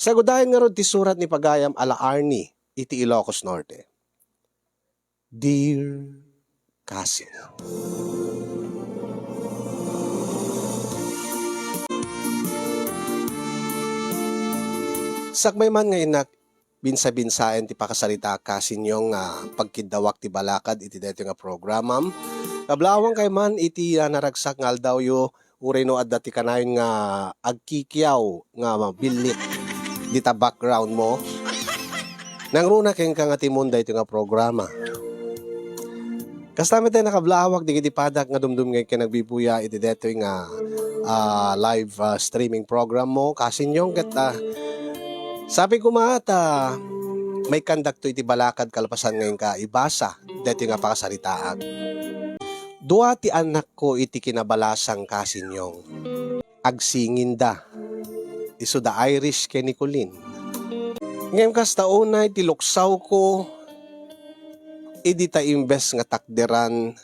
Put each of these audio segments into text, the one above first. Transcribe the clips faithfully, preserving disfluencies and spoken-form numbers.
Sagudayen ngarud ti surat ni pagayam a la Arnie iti Ilocos Norte. Dear Cousin. Sakbay man nga innak binsa-binsaen ti pakasaritaak, kasinyo, nga pagkiddawak ti balakad iti daytoy nga programam. Kablaawangkayo man iti, ah, naragsak nga aldawyo, uray no adda ti kanayon nga agkikiaw nga mabillit dita background mo. Nangruna kenka nga timon daytoy nga programa. Kasta met ti nakablawak dagiti padak nga dumdumngeg ken agbibuya iti daytoy nga, ah, live, ah, streaming program mo, kasinyo, ket, ah, sapay koma ta maikkandakto iti balakad kalpasan nga inka ibasa daytoy nga pakasaritaak. Dua ti annakko iti kinabalasang, kasinyo. Agsinginda. Isu da Irish ken ni Colleen. Ngem kasta unay ti luksawko, idi ta imbes nga takderan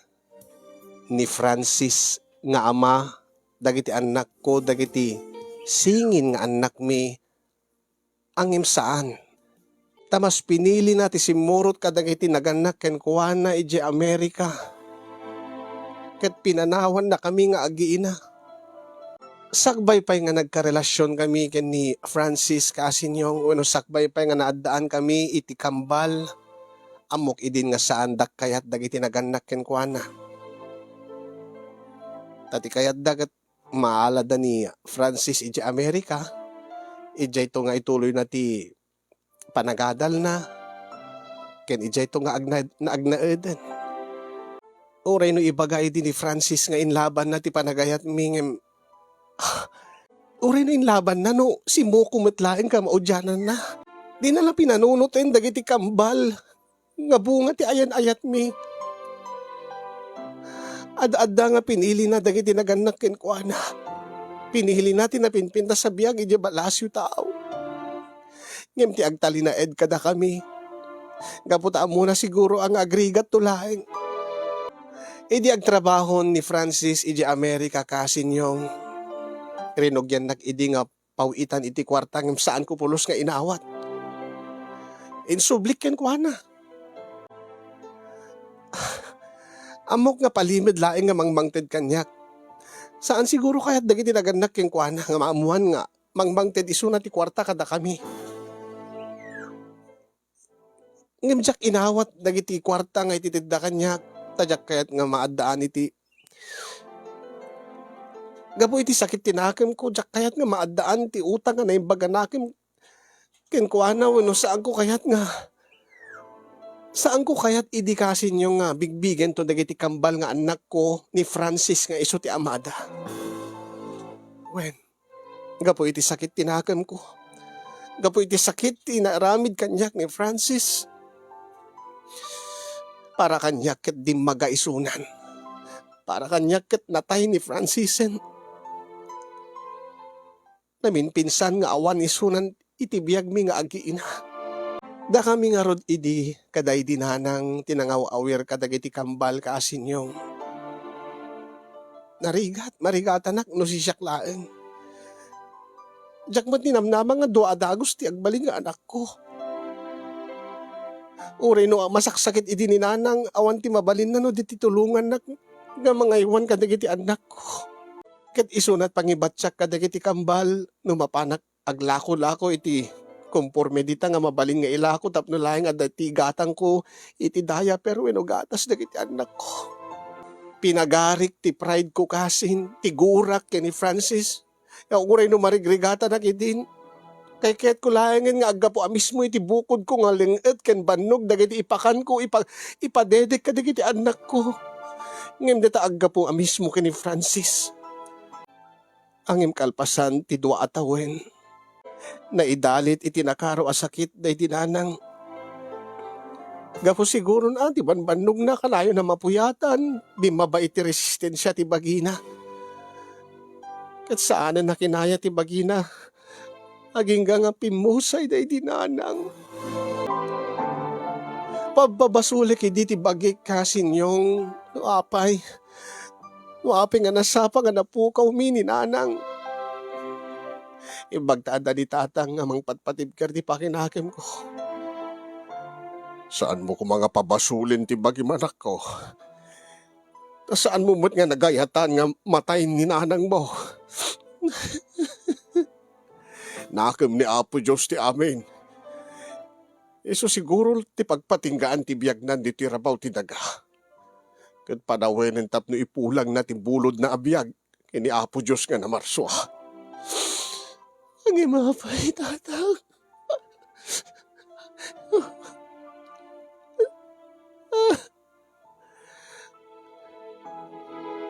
ni Francis nga ama dagiti annakko, dagiti singin nga annakmi, ngem saan. Ta mas pinilina ti simmurot kadagiti nagannak kenkuana idiay Amerika, ket pinanawannakami nga agiina. Sakbay pay nga nagkarelasionkami ken ni Francis, kaasinyong, wenno sakbay pay nga naaddaankami iti kambal, ammok idin nga saandak kayat dagiti nagannak kenkuana. Ta ti kayatda ket maalada ni Francis idiay Amerika, idiayto nga ituloyna ti panagadalna, ken idiayto nga agna-, naagnaeden. Uray no ibaga idi ni Francis nga inlabanna ti panagayatmi, ngem, uray no inlabanna no simmoko met laeng nga maudiananna. Dina la pinanunoten dagiti kambal nga bunga ti ayan-ayatmi. Ad-adda nga pinilina dagiti nagannak kenkuana. Pinilina ti napinpintas a biag idiay balasio tao. Ngem ti agtalinaed kadakami, gapu ta ammona siguro a nga agrigatto laeng. Idi agtrabahon ni Francis idiay Amerika, kaasinyong, rinugiannak idi nga paw-itan iti kuarta ngem saanko pulos nga inawat. Insublik kenkuana. Ammok nga palimed laeng nga mangmangted kaniak. Saan siguro kayat dagiti nagannak kenkuana nga maammoan nga mangmangted isuna ti kuarta kadakami. Ngem diak inawat dagiti kuarta nga ititedda kaniak, ta diak kayat nga maaddaan iti, gapu iti sakit ti nakemko, diak kayat nga maaddaan ti utang nga naimbag a nakem kenkuana, wenno saanko kayat nga, saanko kayat idi kasinyo nga bigbigento dagiti kambal nga annakko ni Francis nga isu ti amada. Wen, gapu iti sakit ti nakemko, gapu iti sakit ti inaaramid kaniak ni Francis, para kaniak ket dimmaga isunan. Para kaniak ket natay ni Francisen. Naminpinsan nga awan isunan iti biagmi nga agiina. Dakami ngarud idi kadaydi nanang ti nangaw-awir kadagiti kambal, kaasinyong. Narigat, marigatanak no sisiak laeng. Diak met ninamnama nga dua a dagus ti agbalin nga anakko. Uray no masaksakit idi ni nanang, awan ti mabalinna no di ti tulongannak nga mangaywan kadagiti annakko. Ket isunat pangibatiak kadagiti kambal no mapanak aglako-lako iti komporme dita nga mabalin nga ilako tapno laeng adda ti gatangko iti diaper wenno gatas dagiti annakko. Pinagarik ti pride ko, kasin, ti gurak ken ni Francis. Nga uray no marigrigatanak idin, kaykayatko laengen nga aggapu a mismo iti bukodko nga leng-et ken bannog dagiti ipakanko, ipa-, ipadedek kadagiti annakko. Ngem dita aggapu a mismo ken ni Francis. Ngem kalpasan ti dua a tawen, naidalit iti nakaro a sakit daydi nanang. Gapu siguron a ti banbannogna kanayon a mapuyatan, bimmaba iti resistensia ti bagina. Ket saanen a kinaya ti bagina. Agingga nga pimmusay daydi nanang. Pabbabasolek idi ti bagik, kasinyong, no apay. No apay nga nasapa nga napukawmi ni nanang. Imbag ta adda ni tatang nga mangpatpatibker ti pakinakemko. Saanmo koma nga pabasolin ti bagim, anakko. Ta saanmo met nga nagayatan nga matay ni nanangmo. Nakem ni Apo Dios ti amin. Isu siguro ti pagpatinggaan ti biagnan ditoy rabaw ti daga. Ket panawenen tapno ipulangna ti bulodna a biag ken ni Apo Dios nga namarsua. Ngem apay, tatang?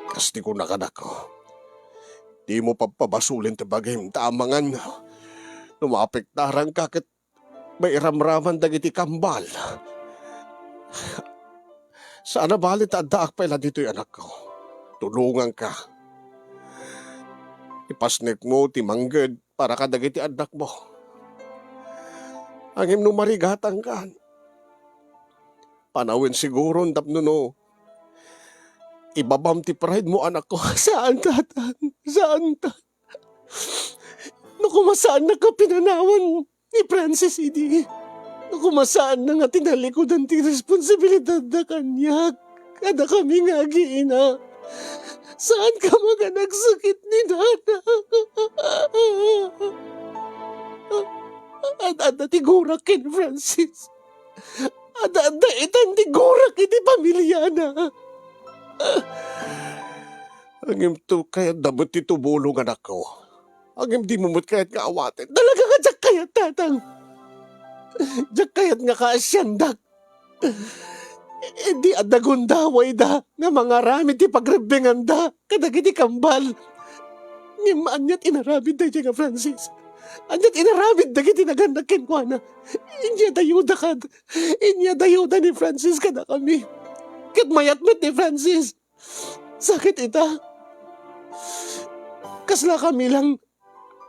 Kas ti kunak, anakko, dimo pabpabasolin ti bagim ta amangan no maapektaranka ket mairamraman dagiti kambal. Saan a bale ta addaak pay la ditoy, anakko. Tulonganka. Ipasnekmo ti mangged para kadagiti annakmo. Ngem no marigatangkan, panawen siguron tapno no ibabam ti pride mo, anakko. Saan, tatang. Saan, ta. No koma saannak a pinanawan ni Francis idi. No koma saanna nga tinalikudan ti responsibilidadda kaniak, kadakami nga agiina. Saan koma nga nagsakit ni nana. Ad-adda ti gurak ken Francis. Ad-adda itan ti gurak iti pamiliana. Ngem to kayatda met ti tumulong, anakko. Ngem dimo met kayat nga awaten. Talaga nga diak kayat, tatang. Diak kayat nga kaasiandak. Idi adda gundawayda nga mangaramid ti pagrebbenganda kadagiti kambal. Ngem aniat inaramid daydiay nga Francis? Aniat inaramid dagiti nagannak kenkuana? Inyadayuda kad-, inyadayuda ni Francis kadakami. Ket mayat met ni Francis. Sakit ita. Kasla kami lang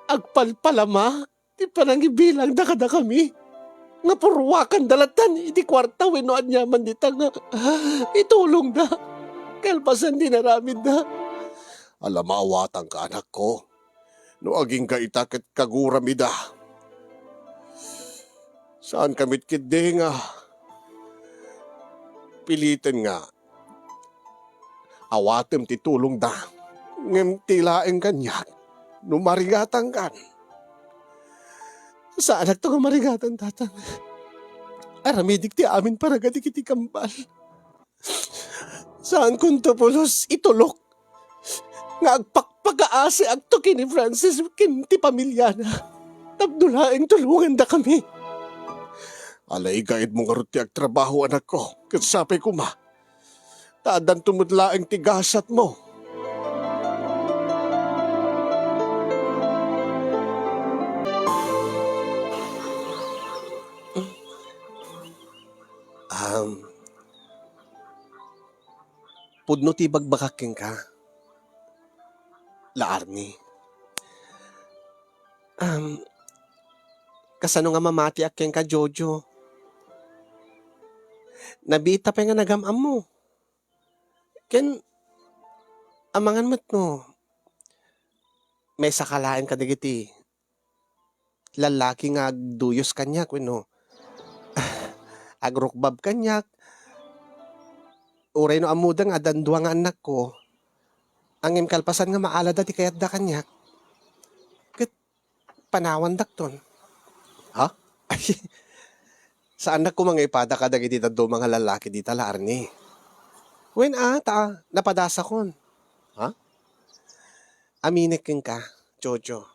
agpalpalama ti panangibilangda kadakami nga purwakanda latan iti kuarta wenno aniaman dita nga itulongda kalpasan ti inaramidda. Ala, maawatanka, anakko. No agingga ita ket kaguram ida. Saan ka met ketdi nga piliten nga awatem ti tulongda, ngem ti laeng kaniak no marigatangkan. Saanakto nga marigatan, tatang. Aramidik ti amin para kadagiti kambal. Saankonto pulos itulok nga agpakpakaasiakto ken ni Francis ken ti pamiliana tapno laeng tulongandakami. Ala, igaedmo ngarud ti agtrabaho, anakko, ket sapay koma ta addanto met laeng ti gasatmo. Um, Pudno ti ibagbagak kenka, La Arnie. Um, kasano nga mamatiak kenka, Jojo? Nabiit ta pay nga nagam-ammo. Ken amangan met no maysa ka laeng kadagiti lallaki nga agduyos kaniak wenno agrukbab kaniak. Uray no ammoda nga addan dua nga annakko, ngem kalpasan nga maalada ti kayatda kaniak, ket panawandakton. Ha? Saannak koma nga ipada kadagiti dadduma nga lallaki dita, La Arnie. Wen a, ta napadasakon. Ha? Aminek kenka, Jojo.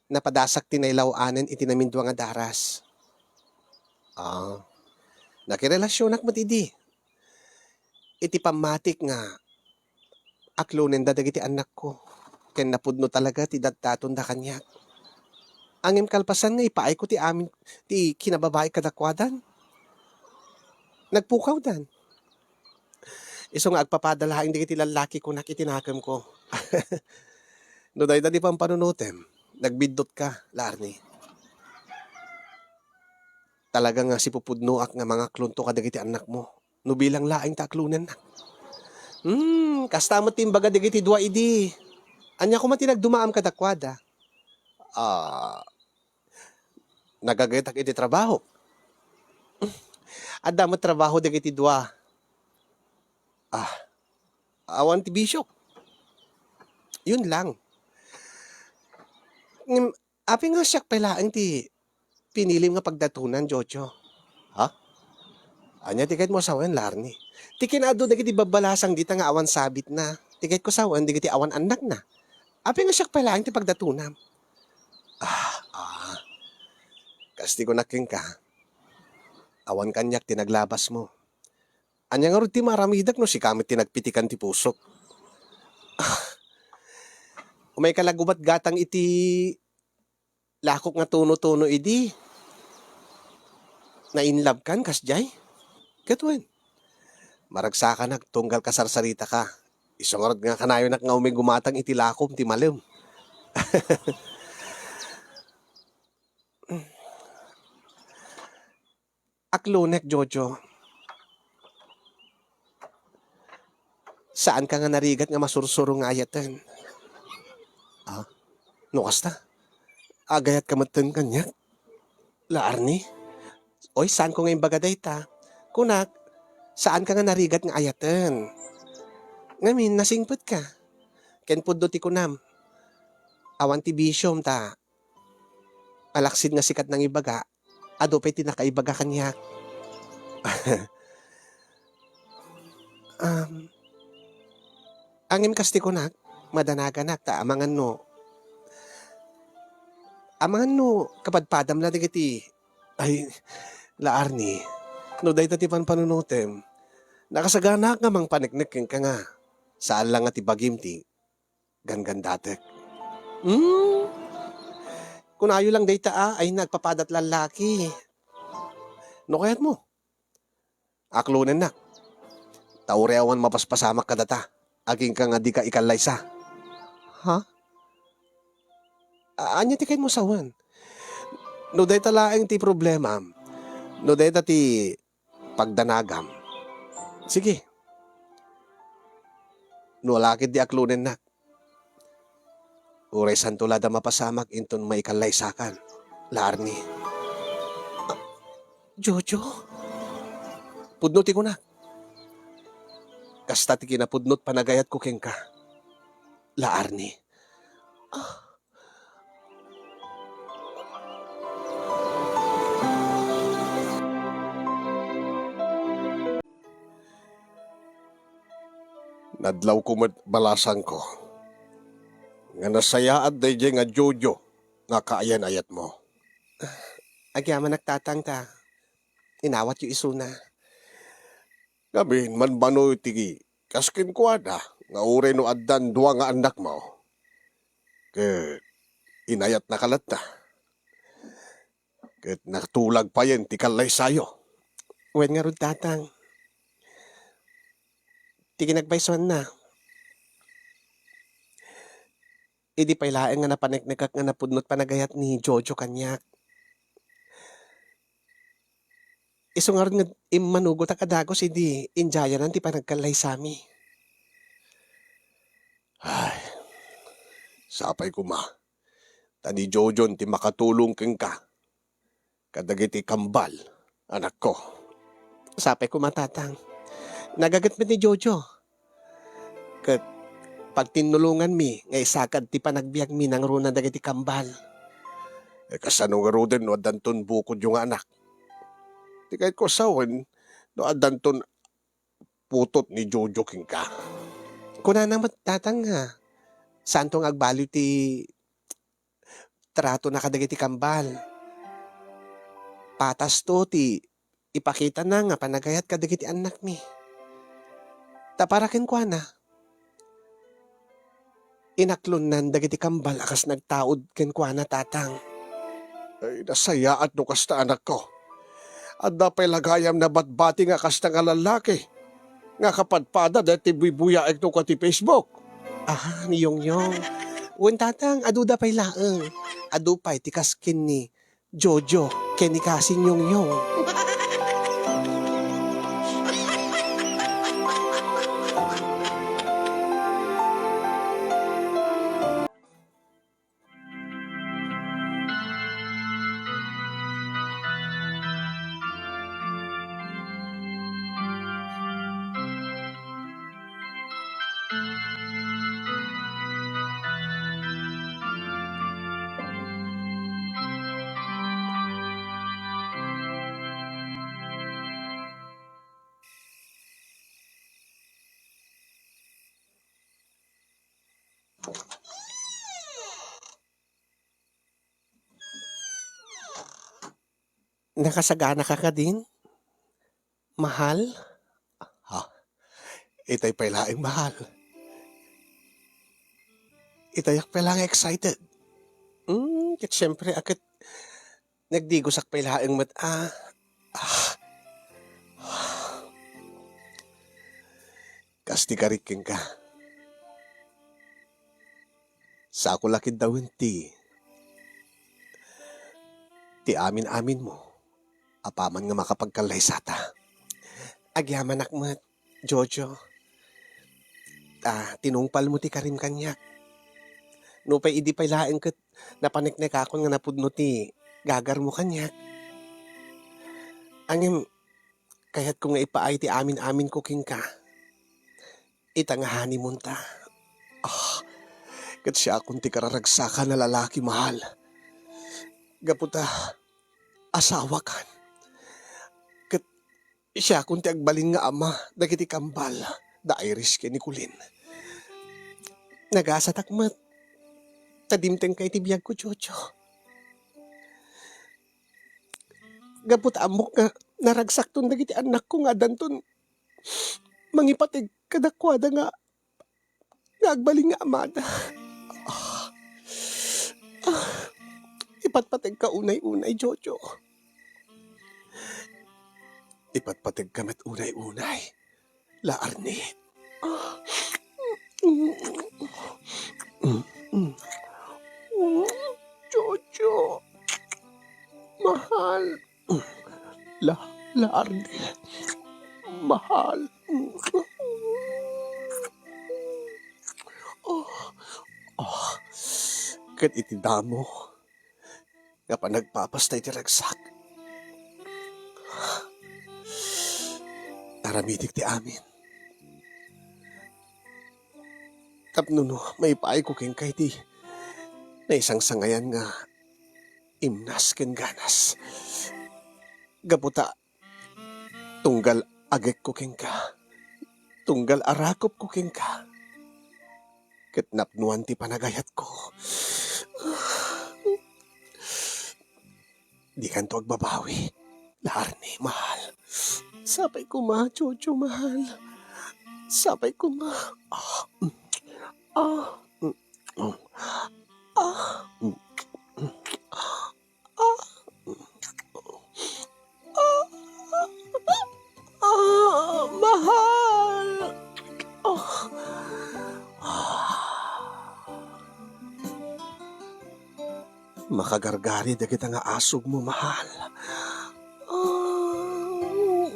Napadasak ti nailaw-anen iti namindua nga daras. Ah, nakirelasionak met idi. Iti pammatik nga aklonenda dagiti annakko, ken napudno talaga ti daddatonda kaniak. Ngem kalpasan nga ipaayko ti amin ti kinababai kadakuadan, nagpukawdan. Isu nga agpapada laeng dagiti lallaki kunak iti nakemko. No dayta ti pampanunotem, nagbiddutka, La Arnie. Talaga nga sipupudnoak nga mangaklonto kadagiti annakmo no bilang laeng ta aklonennak. Hmm, kasta met ti imbaga dagiti dua idi. Ania koma ti nagdumaam kadakuada? Ah, nagagayatak iti trabaho. Adda met trabaho dagiti dua. Ah, awan ti bisio. Yun lang. Ngem, apay nga siak pay laeng ti pinilim nga pagdatunan, Jojo? Ha? Ania ti kayatmo a sawen, Larni? Ti kinaadu dagiti babbalasang dita nga awan sabitna. Ti kayatko sawen, dagiti awan annakna. Apay nga siak pay laeng ti pagdatunam? Ah, ah. Kas ti kunak kenka, awan kaniak ti naglabasmo. Ania ngarud ti maaramidak no sika met ti nagpitikan ti pusok? Ah, umayka la gumatgatang iti lakop nga tuno-tuno idi. Na-in love kan kasdiay? Ket wen, maragsakanak tunggal kasarsaritaka. Isu ngarud nga kanayonak nga umay gumatang iti lakom ti malem. Aklonek, Jojo. Saanka nga narigat nga masursuro nga ayaten. Ah, no kasta, agayatka metten kaniak, Larni? Oy, saanko nga imbaga dayta. Kunak, saanka nga narigat nga ayaten. Ngamin, nasingpetka. Ken pudno ti kunam, awan ti bisiom ta alaksid nga sika ti nangibaga, adu pay ti nakaibaga kaniak. Um, ngem kas ti kunak, madanaganak ta amangan no, amangan no kapadpadam la dagiti, ay, Larni, no dayta ti panpanunotem, nakasaganaak nga mangpaneknek kenka nga saan la nga ti bagim ti ganggandatek. Hmm? Kunayo lang dayta a, ay nagpapadat lallaki. No kayatmo, aklonennak. Ta uray awan mapaspasamak kadata, agingga nga dika ikallaysa. Ha? A-, ania ti kayatmo sawen? No dayta laeng ti problemam, no dayta ti pagdanagam. Sige. No ala ketdi aklonennak, uray santo la da mapasamak inton maikallaysakan, Larni. Ah, Jojo? Pudno ti kunak. Kasta ti kinapudno ti panagayatko kenka, Larni. Ah. Nadlawko met balasangko nga nasayaat daydiay nga Jojo nga kaayan-ayatmo. Agyamanak, Tatang, ta inawatyo isuna. Ngamin, manmano iti kas kenkuana nga uray no addan dua nga annakmo, ket inayatnaka latta, ket natulag payen ti kallaysayo. Wen ngarud, Tatang, ti kinagpaysuanna, idi pay laeng nga napaneknekak nga napudno ti panagayat ni Jojo kaniak. Isu ngarud nga immanugotak a dagus idi indiayanan ti panagkallaysami. Ay, sapay koma. Ta ni Jojon ti makatulong kenka kadagiti kambal, anakko. Sapay koma, Tatang. Nagaget met ni Jojo. Ket pagtinnulonganmi nga isakad ti panagbiagmi nangruna dagiti kambal. E, kasano ngaruden no addanton bukodyo nga anak? Ti kayatko a sawen, no addanton putot ni Jojo kenka. Kunana met, Tatang, nga saanto nga agbaliw ti tratona kadagiti kambal. Patasto ti ipakitana nga panagayat kadagiti annakmi. Ta para kenkuana, inaklonnan dagiti kambal a kas nagtaud kenkuana, Tatang. Ay, nasayaat no kasta, anakko. Adda pay la gayam nabatbati nga kasta nga lallaki nga kapadpada daytoy buybuyaekto iti Facebook. Ah, ni Yongyong. Wen, Tatang, aduda pay laeng. Adu pay ti kas ken ni Jojo ken ni Kasing Yongyong. Nakasaganaka kadin, mahal? Ha? Itay pay laeng, mahal. Itayak pay laeng excited. Hmm, ket siyempre, a ket nagdigosak pay laeng met, ah. Ah. Kas ti karik kenka. Sako la ketdin ti, ti amin-aminmo, apaman nga makapagkallaysata. Agyamanak met, Jojo. Ah, tinungpalmo ti karim kaniak. Nupay idi pay laeng ket napaneknekakon nga napudno ti gagarmo kaniak. Ngem, kayatko nga ipaay ti amin-aminko kenka. Ita nga honeymoonta. Ah, ket siakon ti kararagsakan a lalaki, mahal. Gapu ta asawakan. Ket siakon ti agbalin nga ama dagiti kambal da Iris ken ni Colleen. Nagasatak met ta dimtengka iti biagko, Jojo. Gapu ta ammok nga naragsakton dagiti annakko nga addanton mangipateg kadakuada nga, nga agbalin nga amada. Ah, ah, ipatpategka unay-unay, Jojo. Ipatpategka met unay-unay, La Arnie. Ah, mm, mm, mm. Jojo. Mahal. La, La Arnie. Mahal. Oh, oh. Ket iti damo nga panagpapasta iti ragsak, aramidik ti amin. Tapno no maipaayko kenka iti naisangsangayan nga imnas ken ganas. Gapu ta tunggal agekko kenka, tunggal arakupko kenka, ket napnoan ti panagayatko. Dikanto agbabawi, La Arnie, mahal. Sapay koma, Jojo, mahal. Sapay koma. Ah, mm, ah, mm, ah, mm, ah, ah, mm, ah, ah, mahal. Ah. Makagargari dagita nga asugmo, mahal. Ah.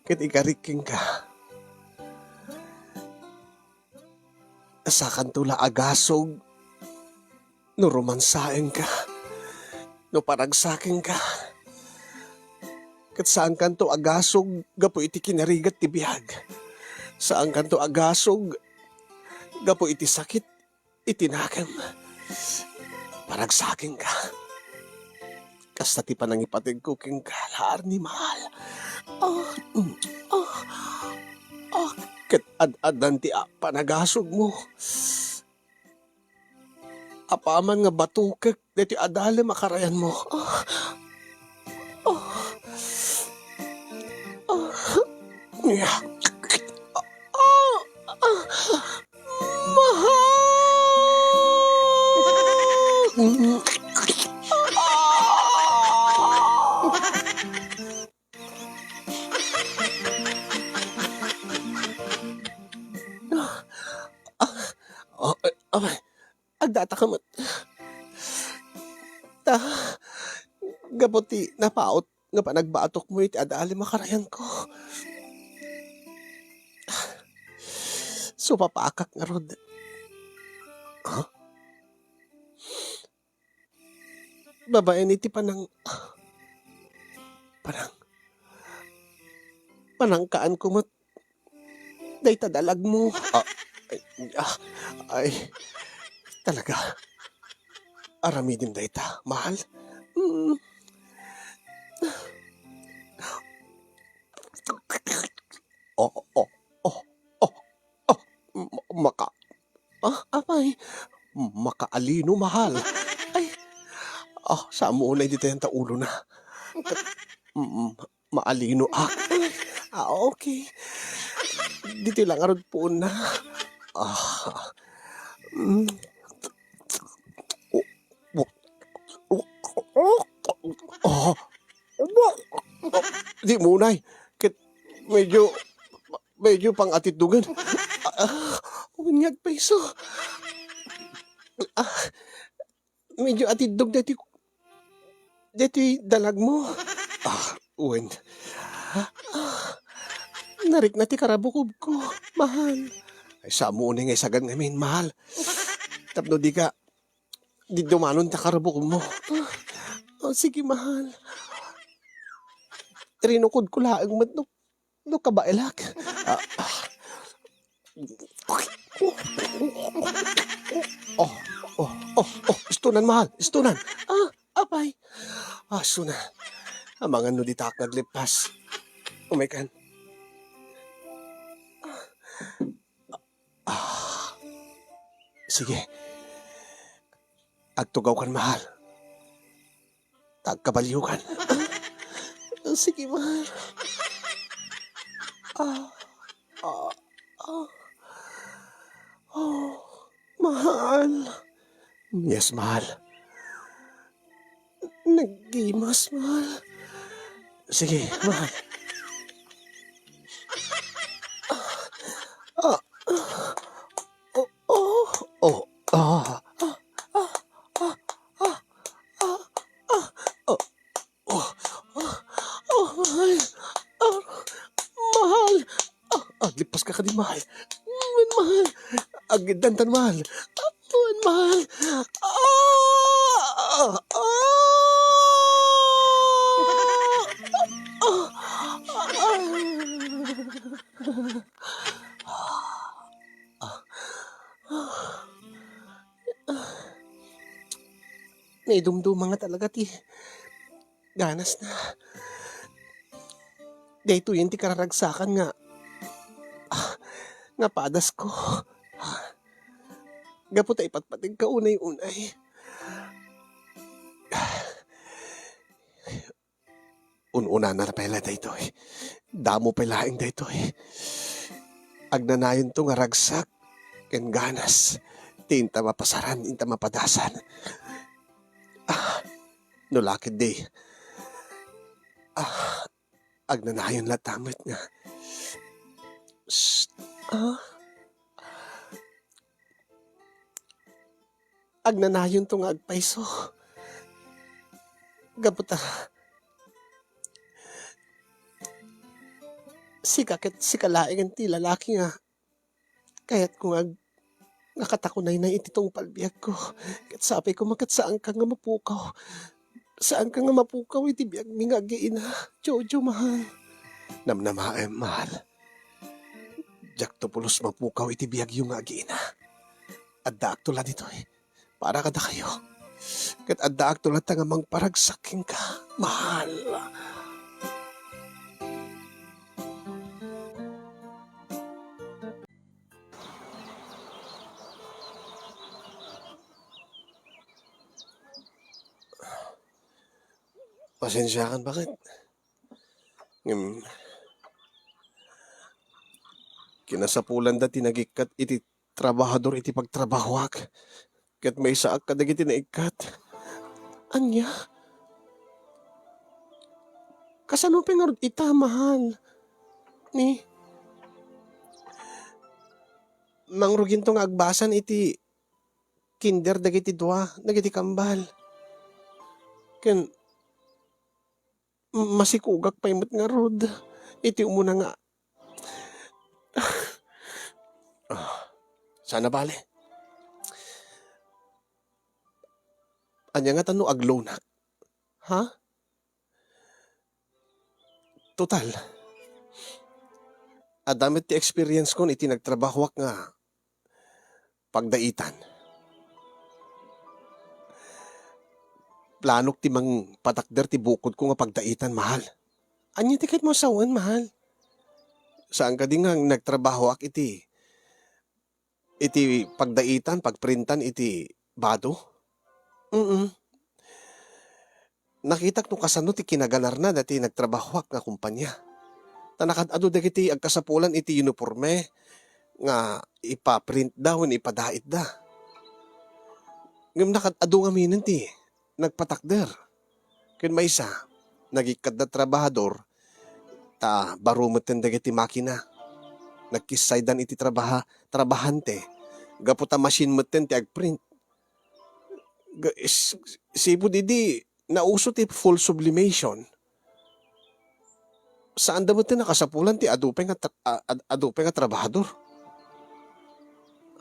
Ket ikarik kenka, sakanto la agasog no romansaenka, no paragsakenka. Ket saankanto agasog gapu iti kinarigat ti biag. Saankanto agasog gapu iti sakit iti nakem. Paragsakenka. Kasta ti panangipategko kenka, La Arnie, mahal. Ah, mm, ah, ah, ket ad-addan ti, ah, panagasogmo. Apaman nga batukek daytoy adalem a karayanmo. Ah. Ah. Ah. Ah. Ah. Mahal! Ah, ah, oh, eh, abay, agdata ka met. Ta, gapu ti napaut nga panagbatokmo iti adalem a karayanko, supapakak ngarud. Ha? Babaen iti panang-, panang-, panangkaanko met dayta dalagmo. Ah, ay, ah, ay, talaga. Aramidem dayta, mahal. Mm. Oh, oh, oh, oh, oh. Ma-, maka-, ah, apay, makaalino, mahal. Ay, ah, saan mo unay ditayan ta ulona? Mm, maalino ak. Ah, okay. Ditoy lang ngarud puonna. Ah, mm. Oh, oh, oh, oh, oh. Di mo, Nay. Ket medyo, medyo pang-atiddogen. Ah, ah, wen nga agpayso. Ah, medyo atiddog daytoy, daytoy dalagmo. Ah, wen. Ah, narikna ti karabukobko, mahal. Ay, saan mo unay nga isagad ngamin, mahal. Tapno dika, di dumanon ta karabukobmo. Ah, oh, sige, mahal. Rinukodko laeng met no, no kabaelak. Ah, ah. Oh, oh, oh, oh, istonan, mahal, istonan. Ah, apay. Ah, suna. Amangan no ditaak nga aglippas. Umaykan. Ah, sige. Agtugawkan, mahal. Agkabaliokan. Ah, sige, mahal. Ah, ah, ah. Oh, mahal. Yes, mahal. Naggimas, mahal. Sige, mahal. Ah, ah, ah. Oh, oh, oh, ah. Ah, ah, ah, ah, ah, ah, oh, oh, oh, oh, mahal. Ah, mahal. Ah, aglippas ka kadi, mahal. Wen, mahal. Agdantan, mahal. Ah, wen, mahal. Ah, ah, ah, ah, ah. Ah, ah. Naidumduma nga talaga ti ganasna. Daytoyen ti kararagsakan nga, ah, nga padasko. Ah, gapu ta ipatpategka unay-unay. Un-unana pay la daytoy. Damo pay laeng daytoy. Agnanayonto nga ragsak ken ganas ti inta mapasaran, inta mapadasan. Ah, no la ketdi. Ah, agnanayon latta met nga. Shh. Ah. Agnanayonto nga agpayso. Gapu ta sika ket sika laengen ti lalaki nga kayatko nga ag-, nga katakunaynay iti tungpal biagko. Ket sapay koma ket saanka nga mapukaw. Saanka nga mapukaw iti biagmi nga agi-ina. Jojo, mahal. Namnamaem, mahal. Diakto pulos mapukaw iti biagyo nga agi-ina. Addaakto la ditoy para kadakayo. Ket addaakto latta nga mangparagsak kenka, mahal. Pasensiakan, baket. Ngem, kinasapulanda ti nagikkat iti trabahador iti pagtrabahoak, ket maysaak kadagiti naikkat. Ania? Kasano pay ngarud ita, mahal? Ni, mangruginto nga agbasan iti kinder dagiti dua, dagiti kambal. Ken masikugak pay met ngarud iti umuna nga, ah, saan a bale. Ania ngata no agloanak? Ha? Total, adda met ti experience kon iti nagtrabahoak nga pagdaitan. Planok ti mangpatakder ti bukodko nga pagdaitan, mahal. Ania ti kayatmo a sawen, mahal? Saan kadi nga nagtrabahoak iti, iti pagdaitan, pagprintan iti bado? Mm. Nakitak no kasano ti kinaganarna dati nagtrabahoak nga kompania. Ta nakad-ado dagiti agkasapulan iti uniforme nga ipaprintda wenno ipadaitda. Ngem nakad-ado ngaminen ti nagpatakder. Ken maysa, nagikkatda trabahador, ta baro metten dagiti makina. Nagkissaydan iti trabaha-, trabahante, gapu ta machine metten ti agprint. Ga-, is-, sipud idi, nauso ti full sublimation. Saanda metten nakasapulan ti adu pay nga tra-, a-, ad-, adu pay nga trabahador.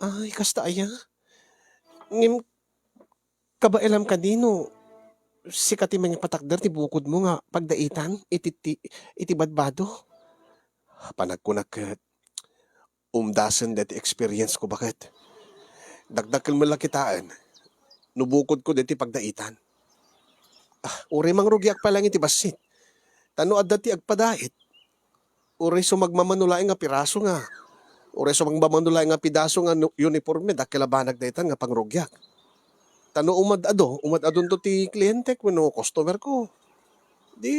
Ay, kasta aya? Ngem, kabaelam kadi no sika ti mangipatakder ti bukodmo nga pagdaitan iti, ti, iti badbado? Panagkunak ket, umdasen daytoy experience ko, baket. Dakdakkel met la kitaen no bukodko daytoy pagdaitan. Ah, uray mangrugiak pay laeng iti bassit. Ta no adda ti agpadait, uray sumagmamano laeng nga piraso nga, uray sumagmamano laeng nga pidaso nga nu-, uniforme, dakkel a banag daytan nga pangrugiak. Ta no umad-ado, umad-adunto ti klientek wenno customer ko. Di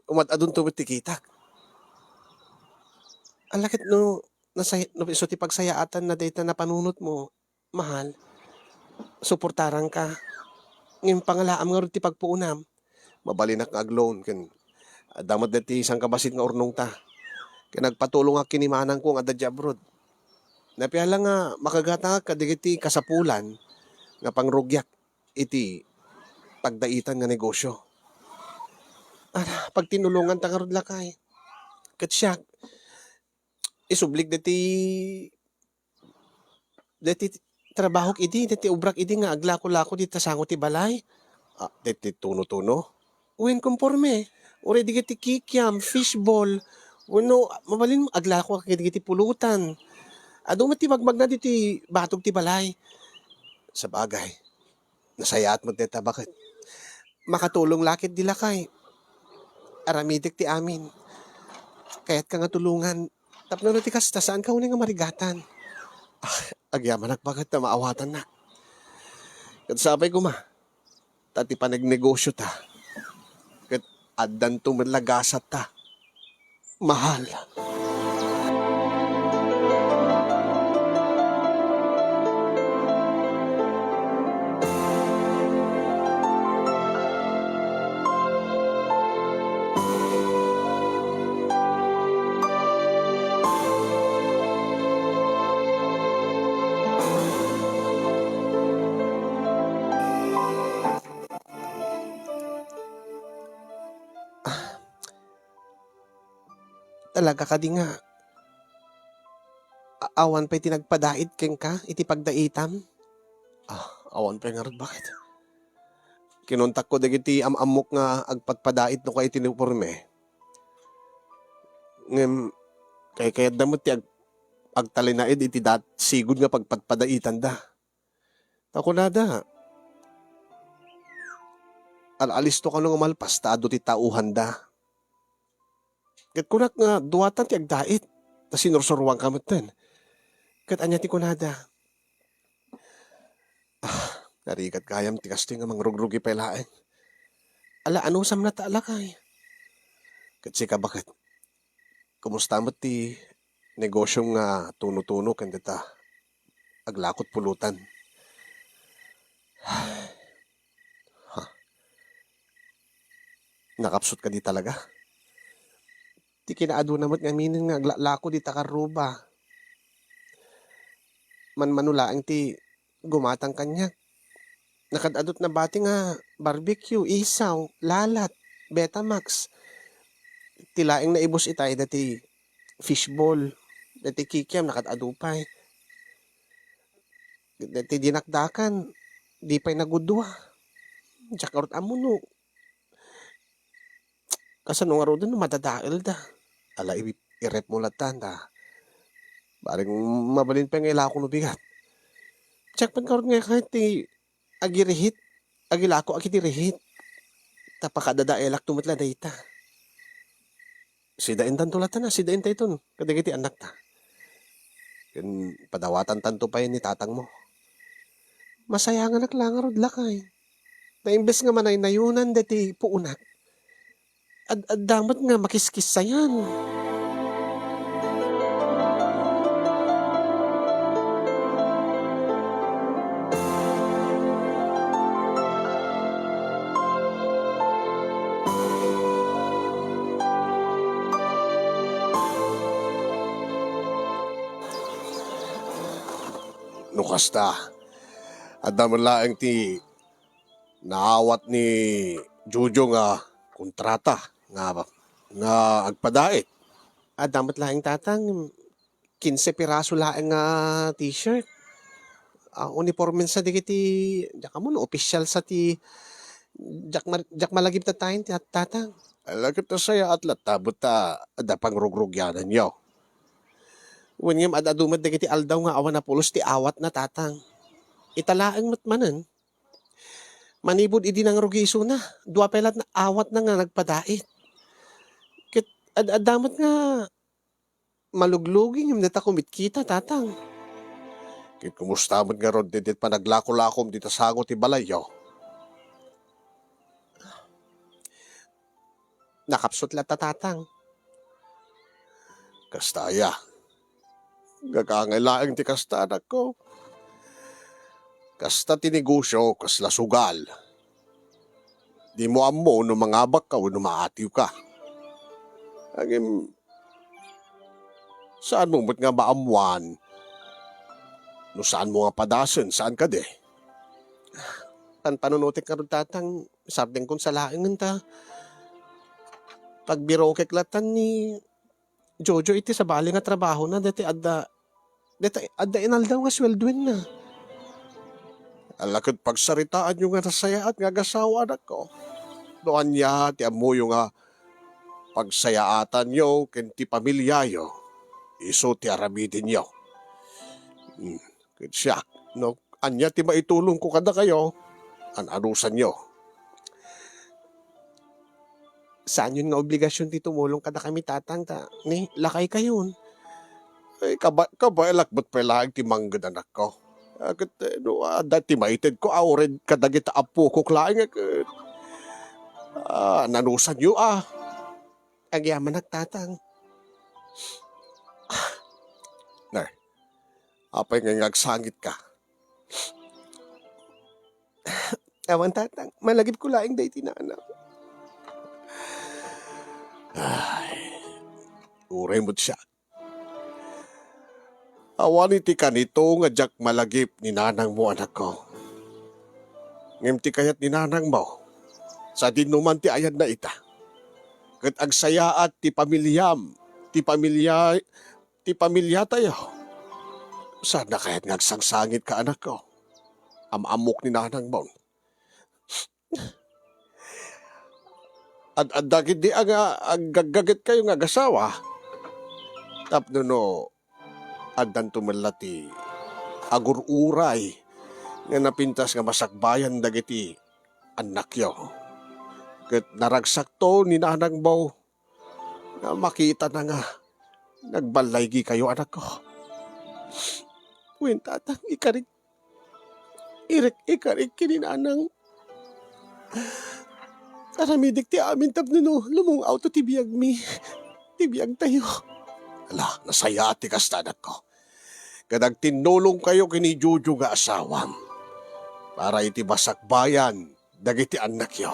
umad-adunto met ti kitak. Ala ket no nasay-, no isu ti pagsayaatanna dayta napanunotmo, mahal, suportaranka. Ngem pangalaam ngarud ti pagpuonam. Mabalinak nga agloan ken adda met daytoy sangkabassit nga urnongta. Ken agpatulongak ken ni manangko nga adda diay abroad. Napiala nga makagatangak kadagiti kasapulan nga pangrugiak iti pagdaitan nga negosyo. Ala, pagtinulonganta ngarud, lakay. Ket siak, isublik daytoy, daytoy trabahok idi, daytoy obrak idi nga aglako-lako dita sango ti balay. Ah, daytoy tuno-tuno. Wen, konforme. Uray dagiti kikiam, fishball, wenno mabalin aglakoak kadagiti pulutan. Adu met ti magmagna ditoy batog ti balay. Sabagay, nasayaat met dayta, baket. Makatulong la ket di, lakay. Aramidek ti amin. Kayatka nga tulongan. Tapno no ti kasta, saanka unay nga marigatan. Ah, agyamanak, baket, ta maawatannak. Ket sapay koma, ta ti panagnegosyota ket addanto met la gasatta, mahal. Ah, talaga kadi nga a-, awan pay ti nagpadait kenka iti pagdaitam? Ah, awan pay ngarud, baket. Kinontakko dagiti am-ammok nga agpadpadait no kayat ti uniporme. Ngem kaykayatda met ti ag-, agtalinaed iti dat-, sigud nga pagpadpadaitanda. Ta kunada, al-alisto kano nga malpas ta adu ti tauhanda. Ket kunak nga duatan ti agdait, ta sinursuroanka metten. Ket ania ti kunada? Ah, narigat gayam ti kastoy nga mangrugrugi pay laeng. Ala, anusam nata, lakay? Ket sika, baket? Kumusta met ti negosyom nga tuno-tuno ken dita aglakot pulutan? Ha. Nakapsut kadi talaga? Ti kinaaduna met ngaminen nga aglako dita karruba. Manmano laeng ti gumatang kaniak. Nakad-adut nabati nga barbecue, isaw, lalat, Betamax. Ti laeng naibus itay dati fishball, dati kikiam, nakad-adu pay. Dati dinakdakan, di pay nagudua. Diak ngarud ammo no kasano ngaruden no madadaelda. Ala, i-, i-ref mo latta ta bareng mabalin pay nga ilako no bigat. Diak met ngarud nga kayat ti agirihit, agilako a ket irihit. Ta pakadadaelakto met la dayta. Sidaendanto latta na, sidaenta iton kadagiti annakta. Ken padawatantanto pay ni tatangmo. Masayanganak la ngarud, lakay. Ta imbes nga manaynayonan daytoy puonak, ad-adda met nga makiskissayan. No kasta, adda met laeng ti naawat ni Jojo nga kontrata nga, nga agpadait. Adda met laeng, tatang, kinse piraso laeng nga t-shirt. Ah, uniformen sa dagiti, diak ammo no opisyal sa ti, diak ma-, diak malagip ta tayen ti at-, tatang. Ala, ket nasayaat latta, ta adda pangrugrugiananyo. Wen ngem ad-adu met dagiti aldaw nga awan a pulos ti awatna, tatang. Ita laeng met manen, manipud idi nangrugi isuna, dua pay laeng awatna nga nagpadait. Ket ad-adda met nga maluglugi ngem dita kumitkita, tatang. Ket kumusta met ngarud daydi panaglakolakom dita sango ti balayyo? Nakapsut latta, tatang. Kasta aya. Gagangay laeng ti kasta, anakko. Kasta ti negosio, kasla sugal. Dimo ammo no mangabakka wenno maatiwka. Ngem, saanmo met nga maammuan no saanmo nga padasen, saan kadi? Panpanunotek ngarud, tatang, sardengkon sa laengen ta pagbirokek latta ni Jojo iti sabali nga trabahona, daytoy adda, daytoy adda inaldaw nga sueldoenna. Ala, ket pagsaritaanyo nga nasayaat nga agasawa, anakko. No ania ti ammoyo nga pagsayaatanyo ken ti pamiliayo, isu ti aramidenyo. Hmm, ket siak, no ania ti maitulongko kadakayo, an-anusanyo. Saanyon nga obligasion ti tumulong kadakami, tatang, ta ni lakaykayon. Ay, kaba-, kabaelak met pay laeng ti mangged, anakko. Ah, ket, eh, no adda ti maitedko a uray kadagiti appokok laeng, eh, ket, ah, nanusanyo, ah. Agyamanak, tatang. Nay, apay nga agsangitka? Awan, tatang. Malagipko laeng daytoy, nanang. Ay, uray met siak. Awan iti kanito nga diak malagip ni nanangmo, anakko. Ngem ti kayat ni nanangmo, sadinoman ti ayadna ita, ket agsayaat ti pamiliam, ti pamilia-, ti pamiliatayo. Saanna kayat nga agsangsangitka, anakko? Am-ammok ni nanangmo. Ad-adda ketdi a nga aggaggagetkayo nga agasawa. Tapno no, addanto met la ti agur-uray nga napintas nga masakbayan dagiti annakyo. Ket naragsakto ni nanangmo nga makitana nga nagballaygikayo, anakko. Wen, tatang, ikarik, irek-, ikarik ken ni nanang. Aramidek ti amin tapno no lumung-awto ti biagmi, ti biagtayo. Ala, nasayaat ti kasta, anakko. Ket agtinnulongkayo ken ni Jojo nga asawam para iti masakbayan dagiti annakyo.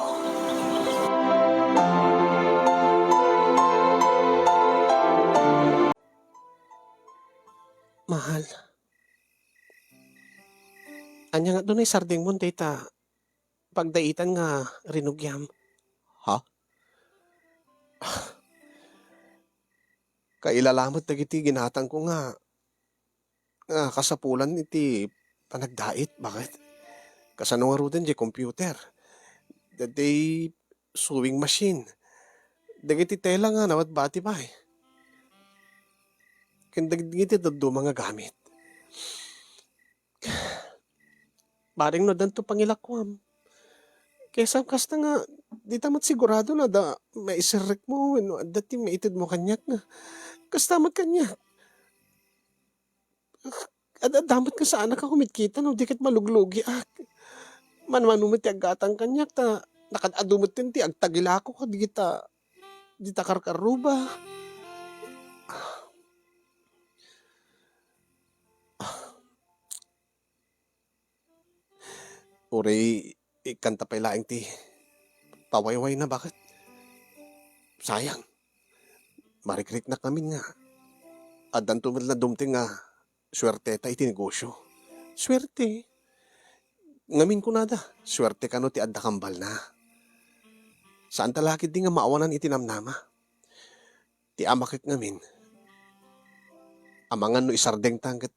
Mahal, ania nga adda nga isardengmo dayta pagdaitan nga rinugiam? Ha? Kailalamet dagiti ginatangko nga nga kasapulan iti panagdait. Bakit? Kasano ngaruden diay computer? Diay sewing machine. Dagiti tela nga nabatbati pay. Ken dagiti dadduma nga gamit. Bareng no addanto pangilakuam. Kaysa kasta nga Dita met sigurado no adda maiserrekmo wenno adda ti maitedmo kaniak nga kasta met kaniak. Ad-, adda met nga saanak a kumitkita no di ket maluglugiak. Mano-mano met ti aggatang kaniak ta nakaad-adu metten ti agtagilako kadagita, dita karkarruba. Uray ikkanta pay laeng ti pawaywayna, baket? Sayang. Marikriknak ngamin nga addanto met la dumteng nga suerteta iti negosio. Suerte. Ngamin kunada, suerte kano ti adda kambalna. Saanta la ketdi nga maawanan iti namnama. Ti amak ngamin, amangan no isardengtan ket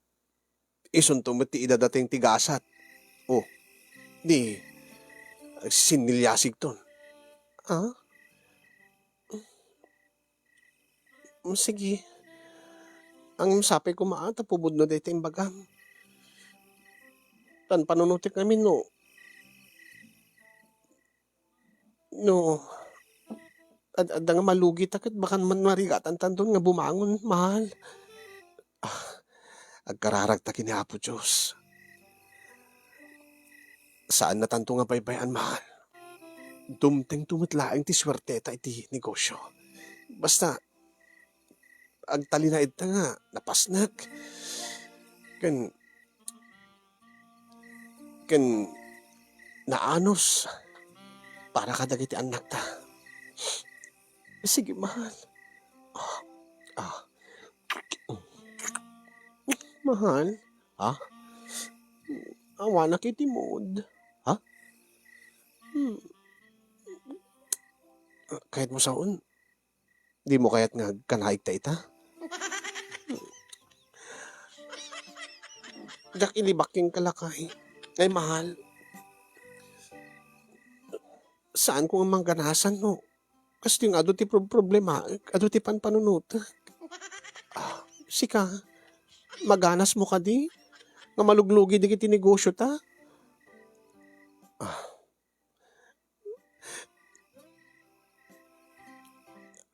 isunto met ti idadateng ti gasat. O, di, sinnilyasigton. Ah? Mm, sige. Ngem sapay koma ta pumudno dayta imbagam. Panpanunotek ngamin no, no, ad-, adda nga malugita ket baka man marigatantanton nga bumangon, mahal. Ah, agkararagta ken ni Apo Dios. Saannatanto nga baybay-an, mahal. Dumtengto met laeng ti suerteta iti negosio. Basta, agtalinaedta nga napasnek. Ken, ken naanus para kadagiti annakta. Sige, mahal. Ah, ah. Mahal? Ha? Awanak iti mood. Ha? Hmm. Kayatmo saon, dimo kayat nga agkanaigta ita? Diak ilibak kenka lakay. Ay, mahal. Saanko nga mangganasan no kastoy nga adu ti prob-, problemaek, adu ti panpanunotek. Ah, sika, maganasmo kadi nga maluglugi dagiti negosiota? Ah.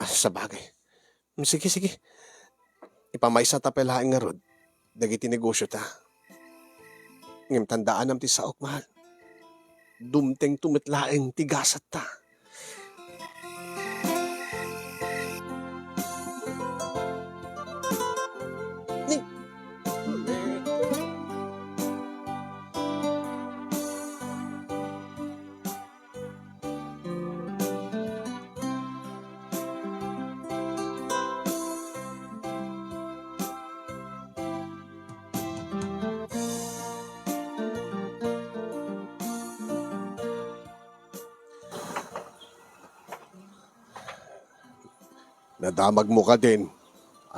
Ah, sabagay. Mm, sige, sige. Ipamaysata pay laeng ngarud dagiti negosiota. Ngem tandaanam ti saok, mahal. Dumtengto met laeng ti gasatta. Ni- Nadamagmo kadin,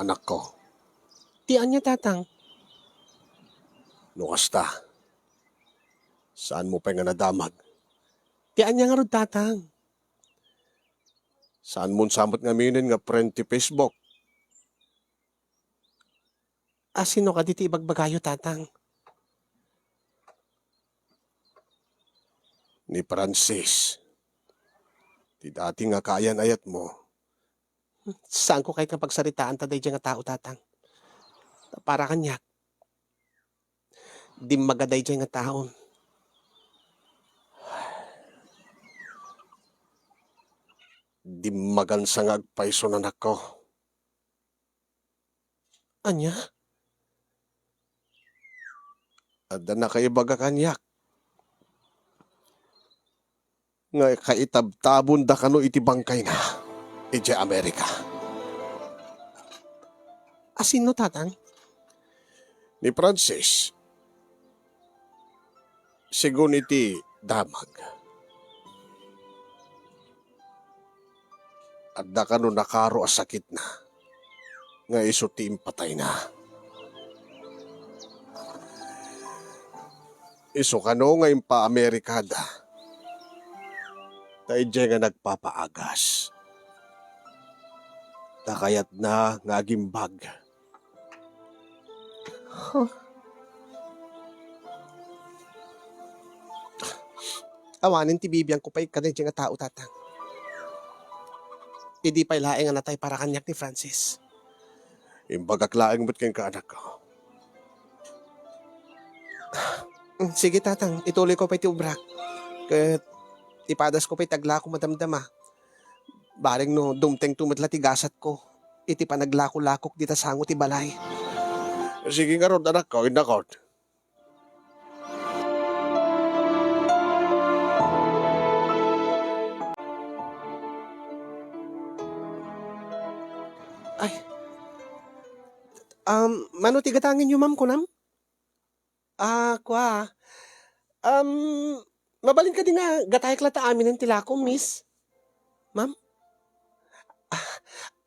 anakko? Ti ania, Tatang? No kasta, saanmo pay nga nadamag? Ti ania ngarud, Tatang? Saanmon sa met ngaminen nga friend ti Facebook? A, sino kadi ti ibagbagayo, Tatang? Ni Francis. Ti dati nga kaayan-ayatmo. Saanko kayat nga pagsaritaanta daydiay nga tao, Tatang. Para kaniak, dimmaga daydiay nga tao. Dimmagansa nga agpayso, anakko. Ania? Adda nakaibaga kaniak nga kaitabtabonda kano iti bangkayna idiay Amerika. A, sino, Tatang? Ni Francis. Sigun iti damag, adda kano nakaro a sakitna nga isu ti impatayna. Isu kano nga impa-Amerikada, ta idiay nga nagpapaagas. Ta kayatna nga agimbag. Huh? awanen ti bibiangko pay kadaydiay nga tao, Tatang. Idi pay laeng a natay para kaniak ni Francis. Imbagak laeng met kenka, anakko. Mm, sige, Tatang, ituloyko pay ti obrak. Ket ipadasko pay ti aglako madamdama. Bareng no dumtengto met la ti gasatko iti panaglako-lakok dita sango ti balay. Sige ngarud, anakko, innakon. Ay. Um, mano ti gatangenyo, ma'am, kunam? Ah, kua. Um, mabalin kadi nga gatayek latta aminen ti lako, miss? Ma'am? Ah,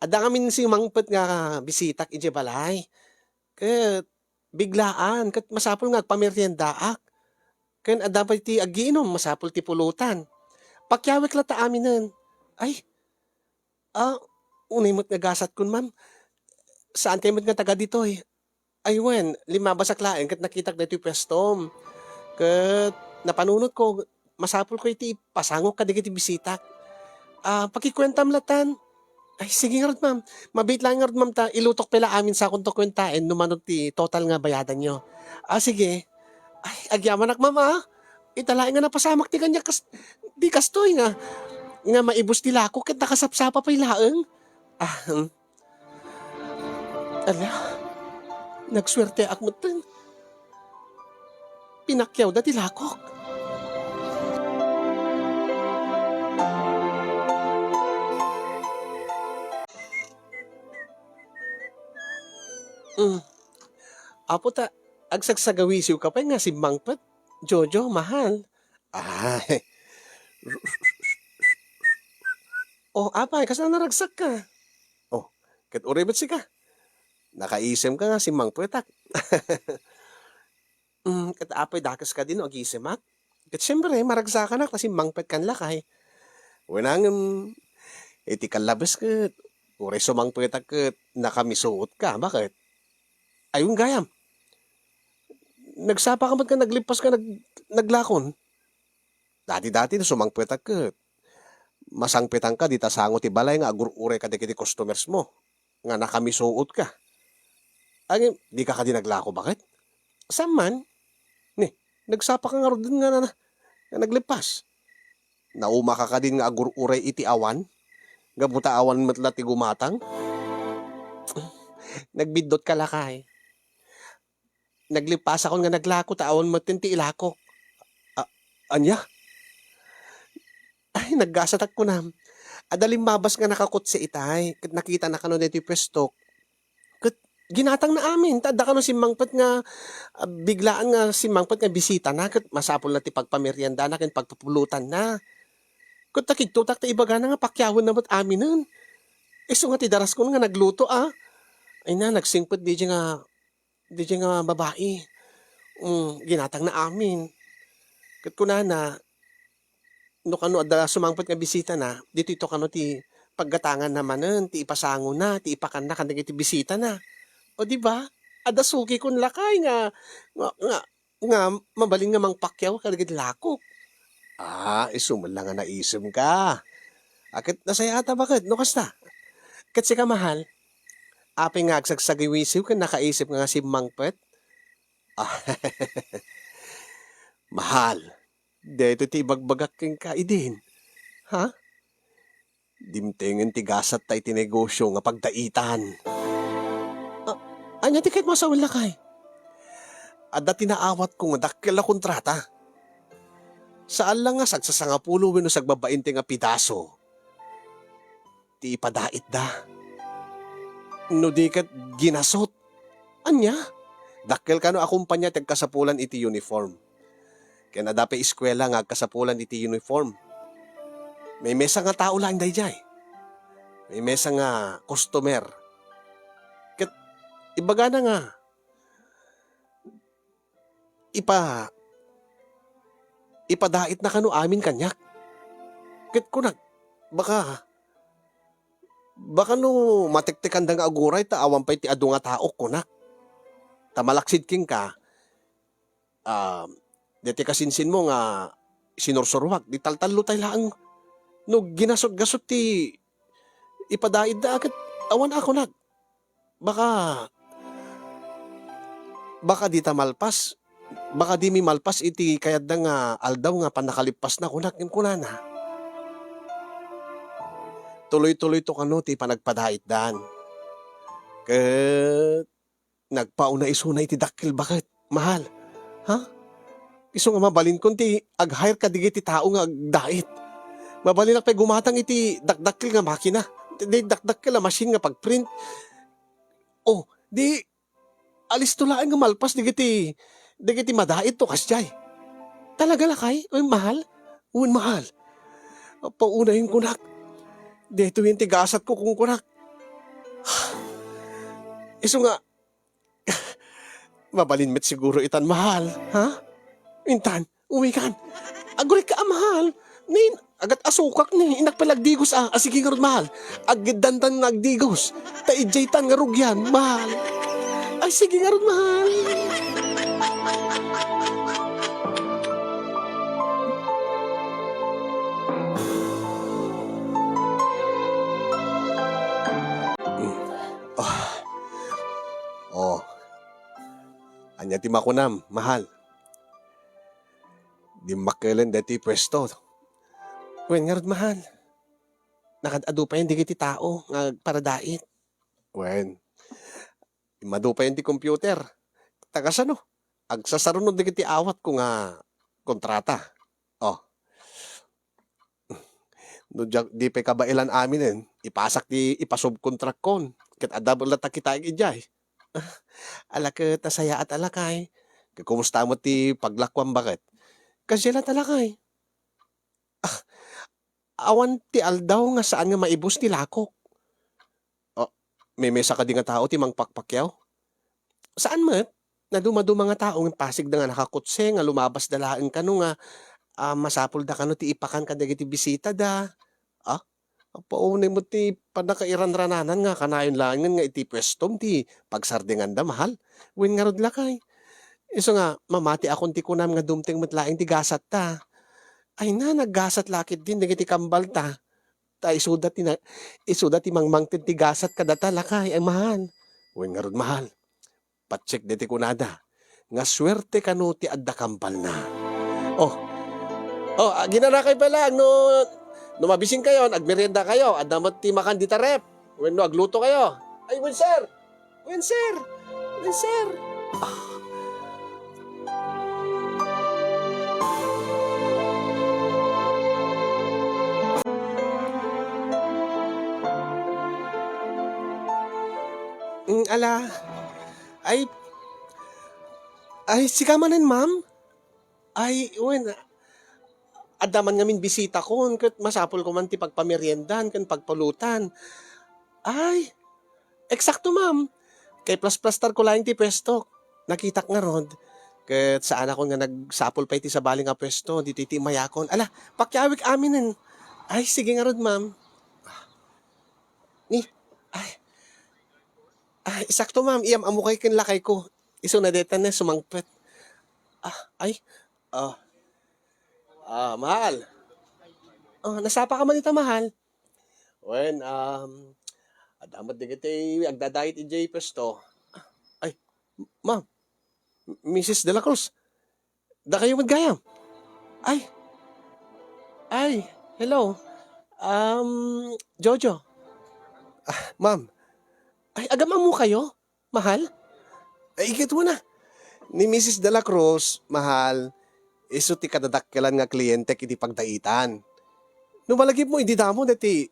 adda ngamin simmangpet nga bisitak idiay balay. Ket biglaan, ket masapul nga agpameriendaak. Ken adda pay ti agiinom, masapul ti pulutan. Pakiawek latta aminen. Ay, ah, unay met nga gasatkon, ma'am. Saankay met nga taga ditoy? Ay, wen, limmabasak laeng ket nakitak daytoy puestom. Ket napanunotko, masapulko iti ipasangok kadagiti bisitak. Ah, pakikuentam latan. Ay, sige ngarud, ma'am. Mabiit laeng ngarud, ma'am, ta ilutok pay la amin sakonto kuentaen no mano ti total nga bayadanyo. Ah, sige. Ay, agyamanak, ma'am, ah. Ita laeng nga napasamak ti kaniak kas-, ti kastoy nga, nga maibus ti lako ket nakasapsapa pay laeng. Ah, hmm. Ala, nagsuerteak metten. Pinakiawda ti lakok. Mm. Apo, ta agsagsagawisiwka pay nga simmangpet, Jojo, mahal. Ay. Oh, apay, kasla naragsakka? Oh, ket uray met sika. Nakaisemka nga simmangpetak. Mm, ket apay, dakes kadi no agisemak? Ket siempre, maragsakanak ta simmangpetkan lakay. Wen, ngem iti kallabes ket uray sumangpetak ket nakamisuotka. Baket? Ay, wen gayam. Nagsapaka met nga naglippaska nag-, naglakon. Dati-dati no sumangpetak ket masangpetanka dita sango ti balay nga agur-uray kadagiti customersmo nga nakamisuotka. Ngem, dika kadi naglako, baket? Saan man? Ni, nagsapaka ngaruden nga na-, nga naglippas. Naumaka kadin nga agur-uray iti awan? Gapu ta awan met la ti gumatang? Nagbiddutka lakay. Naglippasakon nga naglako ta awan metten ti ilakok. A-, ania? Ay, naggasatak kunam. Adda limmabas nga nakakotse itay, ket nakitana kano daytoy puestok. Ket ginatangna amin, ta adda kano simmangpet nga, ah, biglaan nga simmangpet nga bisitana, ket masapulna ti pagpameriendana ken pagpupulutanna. Ket nakigtotak ta ibagana nga pakiawenna met aminen. Isu nga ti daraskon nga nagluto, ah. Ay na, nagsingpet diay nga Diay nga babai, mm, ginatangna amin. Ket kunana, no kano adda sumangpet nga bisitana, ditoyto kano ti paggatanganna manen, ti ipasangona, ti ipakanna kadagiti bisitana. O, di ba? Adda sukikon lakay nga, nga, nga, nga mabalin nga mangpakiaw kadagiti lakok. Ah, isu met la nga naisemka. A, ket nasayaat a baket no kasta. Ket sika, mahal, apay nga agsagsagiwisiw ken nakaisip nga simmangpet? Ah, mahal, daytoy ti ibagbagak kenka idin. Ha? Dimtengen ti gasatta iti negosio nga pagdaitan. A-, ania ti kayatmo a sawen, lakay? Adda ti naawatko nga dakkel a kontrata. Saan la nga sagsasangapulo wenno sagbabainte nga pidaso ti ipadaitda. No di ket ginasot. Ania? Dakkel kano a kompania ti agkasapulan iti uniform. Ken adda pay eskuela nga agkasapulan iti uniform. Maymesa nga tao laeng daydiay. Maymesa nga customer. Ket ibagana nga ipa-, ipadaitna kano amin kaniak. Ket kunak, baka, baka no matektekanda nga aguray ta awan pay ti adu nga tao, kunak. Ta malaksid kenka, ah, daytoy kasinsinmo nga sinursuruak, di taltallutay laeng. No ginasot-gasot ti ipadaitda, ket awan a kunak. Baka, baka dita malpas, baka dimi malpas iti kayatda nga aldaw nga pannakalippasna, kunak, ken kunana. Tuloy-tuloyto kano ti panagpadaitdan. Ket nagpauna isuna iti dakkel baket, mahal. Ha? Isu nga mabalinkon ti ag-hire kadagiti tao nga agdait. Mabalinak pay gumatang iti dakdakkel nga makina, iti dakdakkel a machine nga pagprint. O, di alisto laeng nga malpas dagiti, dagiti madait to kasdiay. Talaga, lakay? Wen, mahal? Wen, mahal. Paunayen kunak. Daytoyen ti gasatko, kunkunak. Isu nga, mabalin met siguro itan, mahal, ha? Intan, uwikan. Aguray ka, a, mahal. Nin, agat asukak ni, inak pala agdigos, a. A, sige ngarud, mahal. Aggiddantan nga agdigos. Ta idiay tan nga rugian, mahal. Ay, sige ngarud, mahal. Mm. Ah. Oh. Ania ti makunam, mahal? Dimmakkelen daytoy puesto. Wen ngarud, mahal. Nakad-adu payen dagiti tao nga agparadait. Wen, immadu payen ti computer. Ta kasano? Agsasaruno dagiti awatko nga kontrata. Oh. No diak, di pay kabaelan aminen, ipasak ti ipasubkontrakkon, ket adda met latta kitaek idiay. Ala ket nasayaat a lakay. Ket kumusta met ti paglakuam baket? Kasdiay latta lakay. Ah, awan ti aldaw nga saan nga maibus ti lakok. Oh, memesa kadi nga tao ti mangpakpakiaw? Saan met. Nadumaduma nga tao nga impasigda nga nakakutse nga lumabasda laeng kano nga, ah, masapulda kano ti ipakan kadagiti bisitada. Ah, apaunay met ti pannakairanrananan nga kanayon laengen nga iti puestom ti pagsardenganda, mahal. Wen ngarud lakay. Isu nga, mamatiakon ti kunam nga dumteng met laeng ti gasatta. Ay na, naggasat la ketdin dagiti kambalta. Ta isuda ti na-, isuda ti mangmangted ti gasat kadata, lakay, ay, mahal. Wen ngarud, mahal. Patsek daytoy kunada nga suerte kano ti adda kambalna. Oh. Oh, ah, ginanakay pay laeng no, no mabisingkayon, agmeriendakayo. Adda met ti makan dita ref. Wenno aglutokayo. Ay, wen, sir. Wen, sir. Wen, sir. Ah. Mm, ala. Ay, ay, sika manen, ma'am? Ay, wen, adda man ngamin bisitakon, ket masapulko man ti pagpameriendan ken pagpulutan. Ay, eksakto, ma'am. Kay plasplastarko laeng ti puestok. Nakitak ngarud. Ket saanakon nga nagsapul pay ti sabali nga puesto, ditoy ti imayakon. Ala, pakiawik aminen. Ay, sige ngarud, ma'am. Ni, ay, ay, eksakto, ma'am. Iyam-ammokay ken lakayko. Isuna dayta nga sumangpet. Ah, ay, ah, ah, mahal. Ah, nasapa ka man ita, mahal? Wen, um, adda met dagiti agdadait idiay puesto. Ay, ma'am, Missus De La Cruz, dakayo met gayam? Ay, ay, hello. Um, Jojo. Ah, ma'am. Ay, agam-ammokayo? Mahal? Ay, iket mo na. Ni Missus De La Cruz, mahal, isu ti kadadakkelan nga klientek iti pagdaitan. No malagipmo, idi damo daytoy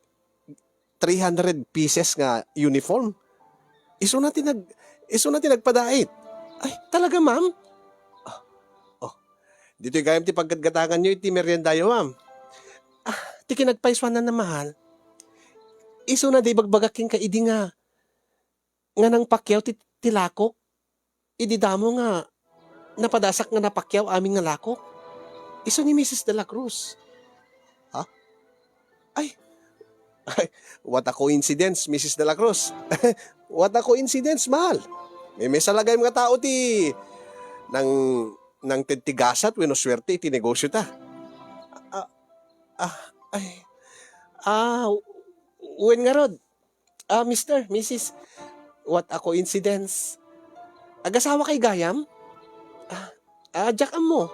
three hundred pieces nga uniform. Isuna ti nag-, isuna ti nagpadait. Ay, talaga, ma'am? Ah, oh. Ditoy gayam ti paggatgatanganyo iti meriendayo, ma'am. Ah, ti kinagpaysuanna, mahal. Isuna di ibagbagak kenka idi nga nga nangpakiaw ti, ti lakok. Idi damo nga napadasak nga napakiaw amin nga lakok. Isu ni Missus De La Cruz. Ha? Ay. Ay, what a coincidence, Missus De La Cruz. What a coincidence, mahal. Memesa la gayam nga tao ti nang, nangted ti gasat wenno suerte iti negosyo ta. Ah, ay. Ah, wen ngarud. Ah, mister, misis, what a coincidence. Agasawa kay gayam? Ah, ah, diak ammo.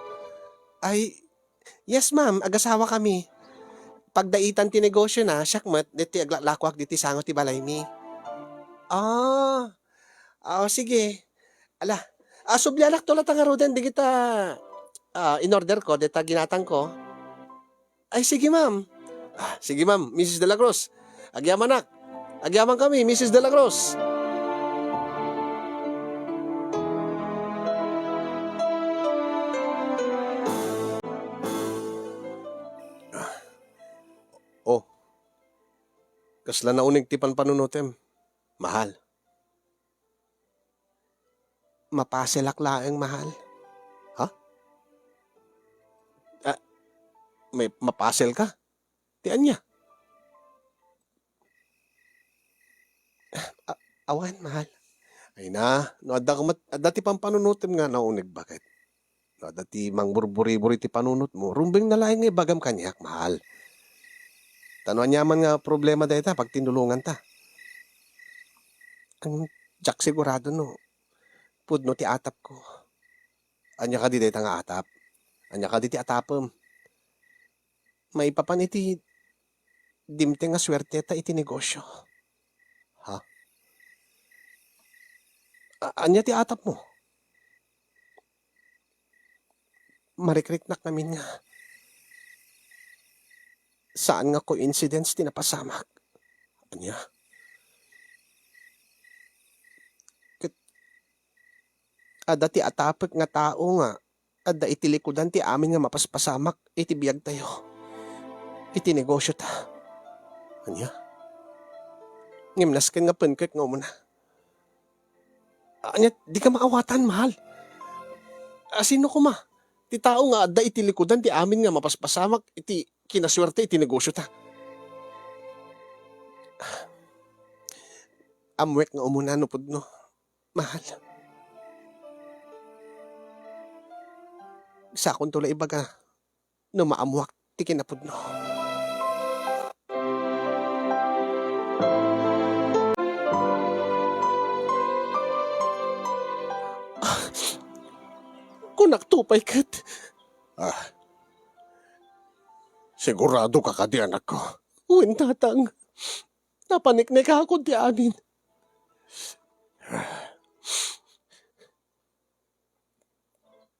Ay, yes, ma'am, agasawa kami. Pagdaitan ti negosyo na, siak met, ditoy aglaklakoak ditoy sango ti balaymi. Ah, ah, sige. Ala, ah, sublianak to latta ngaruden, digita, ah, in-order ko, dita ginatang ko. Ay, sige, ma'am. Ah, sige, ma'am, misis de la Cruz. Agyamanak. Agyamankami, misis de la Cruz. Ah. Oh. Kasla nauneg ti panpanunotem, mahal. Mapaselak laeng, mahal. Ha? Ah, may mapaselka? Ti ania? Ah, awan, mahal. Ay na, no adda ka met-, adda ti panpanunotem nga nauneg, baket. No adda ti mangburburi-buri ti panunotmo, rumbengna laeng nga ibagam kaniak, mahal. Ta no aniaman nga problema dayta, pagtinulonganta. Ang diak sigurado no pudno ti atapko. Ania kadi dayta nga atap? Ania kadi ti atapem? Maipapan iti dimteng a suerteta iti negosyo. Ha? A-, ania ti atapmo? Marikriknak ngamin nga saan nga coincidence ti napasamak. Ania? Ket adda ti atapek nga tao nga adda iti likudan ti amin nga mapaspasamak iti biagtayo, iti negosyota. Ania? Ngem nasken nga penket nga umuna. Ania, dika maawatan, mahal. A, sino koma ti tao nga adda iti likudan ti amin nga mapaspasamak iti kinasuerte iti negosyota? Ammoek nga umuna no pudno, mahal. Sakonto la ibaga no maammoak ti kinapudno. Kunak to pay ket. Ah. Sigurado ka kadi, anakko? Wen, tatang. Napaniknekakon ti amin.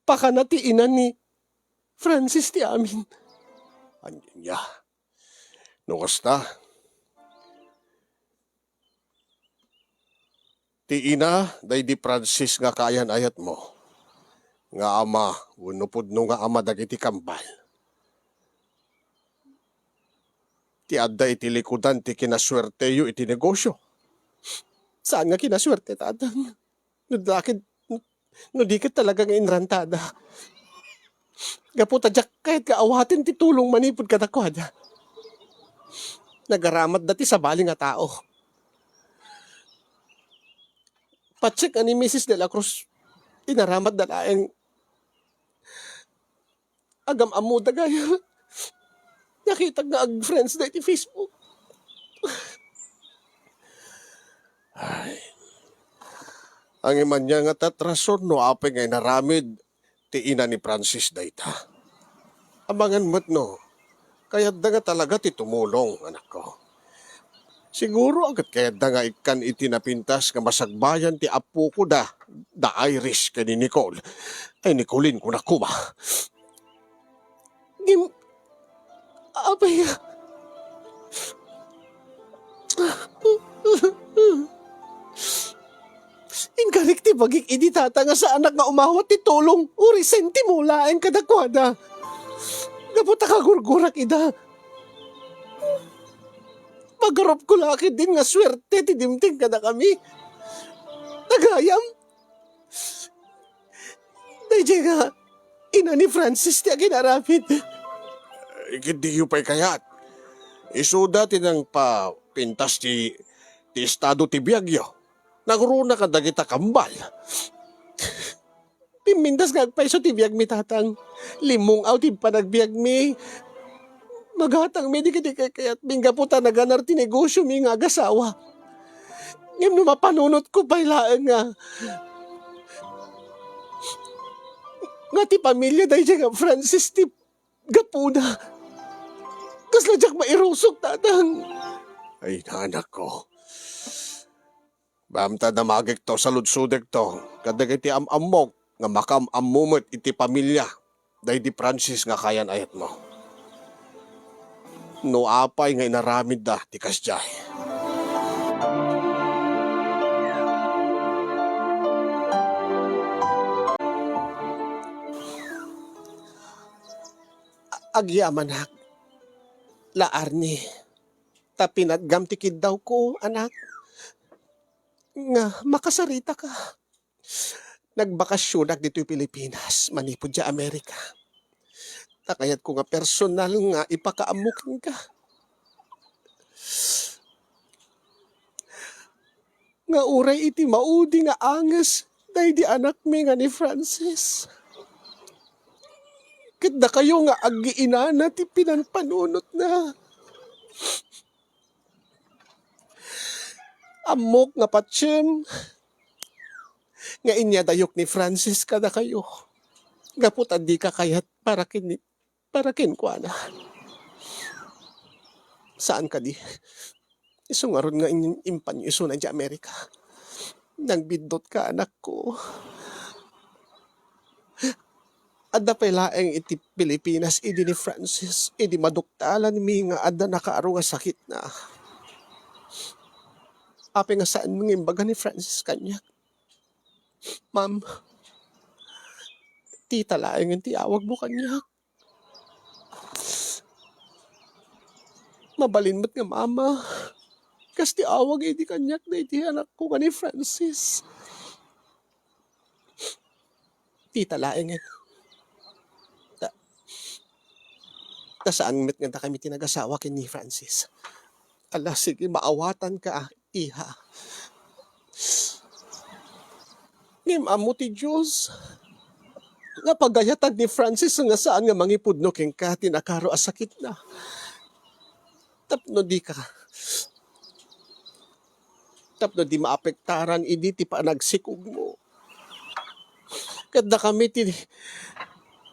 Pakana ti ina ni Francis ti amin. Ania? No kasta, ti ina daydi Francis nga kaayan-ayatmo nga ama wenno pudno nga ama dagiti kambal ti adda iti likudan ti kinasuerteyo iti negosyo. Saan nga kinasuerte, tatang. No di ket, no di ket talaga nga inrantada. Gapu ta diak kayat nga awaten ti tulong manipud kadakuada. Nagaramatda ti sabali nga tao. Patsek a ni misis de la Cruz, inaramatda laeng. Agam-ammoda gayam. Nakitak nga ag-friends da iti Facebook. Ay. Ngem ania nga ti rason no apay nga inaramid ti ina ni Francis dayta? Amangan met no kayatda nga talaga ti tumulong, anakko. Siguro a ket kayatda nga ikkan iti napintas nga masagbayan ti appokoda, da Iris ken ni Nicole. Ay, Nicolene, kunak koma. Ngem, apay, inkarik ti bagik idi tata nga saanak nga umawat ti tulong, uray sentimo laeng kadakuada. Gapu ta kagurgurak ida. Pagarup ko la ketdin nga suerte ti dimteng kadakami. Nagayam. Daydiay nga ina ni Francis ti aginaramid. Ket diyo pay kayat. Isuda ti nangpapintas ti, ti estado ti biagyo. Nagruna kadagita kambal. Pimmintas nga agpayso ti biagmi, tatang. Limung-aw ti panagbiagmi. Agatangmi dagiti kaykayatmi gapu ta naganar ti negosiomi nga agasawa. Ngem no mapanunotko pay laeng nga, nga ti pamilia daydiay nga Francis ti gapuna, kasla diak mairusok, Tatang. Ay, anakko. Baam ta damagekto, saludsodekto kadagiti am-ammok nga makaam-ammo met iti pamilia daydi Francis nga kayan-ayatmo. No apay nga inaramidda ti kasdiay? Agyamanak, La Arnie, ta pinatgam ti kiddawko, anak, nga makasaritaka. Nagbakasionak ditoy Pilipinas manipud idiay Amerika. Ta kayatko nga personal nga ipakaammo kenka nga uray iti maudi nga anges daydi anakmi nga ni Francis, ket dakayo nga agiinana ti pinanpanunotna. Ammok nga patiem nga inyadayok ni Francis kadakayo gapu ta dika kayat para ken-, para kenkuana. Saan kadi? Isu ngarud nga in-, impanyo isuna idiay Amerika. Nagbiddut ka, anakko. Adda pay laeng iti Pilipinas idi ni Francis, idi maduktalanmi nga adda nakaaro nga sakitna. Apay nga saan nga imbaga ni Francis kaniak? Ma'am, tita laengen ti awagmo kaniak. Mabalin met nga mama, kas ti awag idi kaniak daydi anakko nga ni Francis. Tita laengen. Ta, ta saan met nga dakami ti nagasawa ken ni Francis. Ala, sige, maawatanka, iha. Ngem ammo ti Dios nga pagayatan ni Francis nga saan nga mangipudno kenka ti nakaro a sakitna. Tapno dika, tapno di maapektaran idi ti panagsikogmo. Ket dakami ti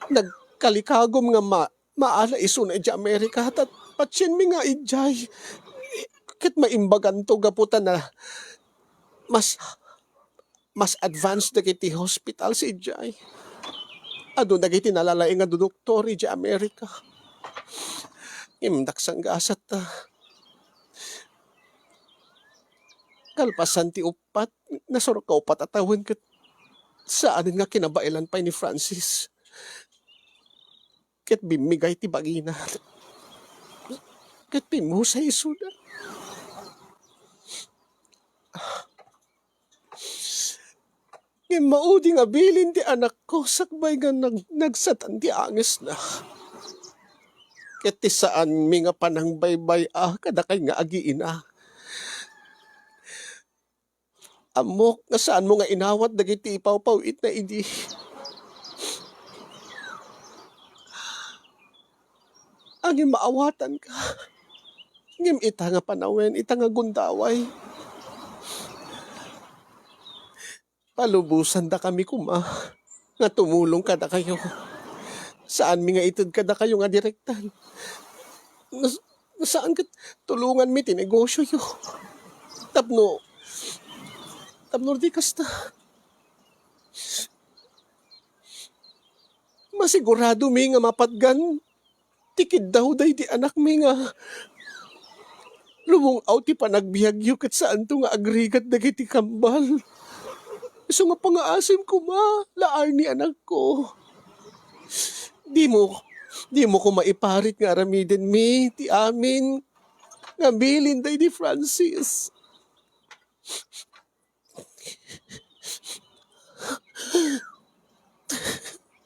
nagkalikagum nga ma-, maala isuna idiay Amerika, ta patienmi nga idiay. Ket maimbaganto gapu ta na mas, mas advanced dagiti hospitals idiay. Adu dagiti nalalaing nga doktor idiay Amerika. Ngem dak sanggasat ta kalpasan ti uppat, nasurok nga uppat a tawen ket saanen nga kinabaelan pay ni Francis. Ket bimmigay ti bagina. Ket pimmusay isuna. Ngem maudi nga bilin ti anakko sakbay nga nag-, nagsatan ti angesna. Ket ti saanmi nga panangbaybay-a kadakay nga agiina. Ammok nga saanmo nga inawat dagiti ipawpaw-itna idi. Ngem maawatanka. Ngem ita nga panawen, ita nga gundaway, palubosandakami koma nga tumulong kadakayo. Saanmi nga ited kadakayo nga direktan. Nas-, nasaan ket tulonganmi ti negosioyo. Tapno, tapno di kasta, masiguradomi nga mapatgan ti kiddaw daydi anakmi nga lumung-aw ti panagbiagyo ket saanto nga agrigat dagiti kambal. Isu nga pangaasim koma, La Arnie, anakko. Dimo, dimo koma iparit nga aramidenmi ti amin nga bilin daydi Francis.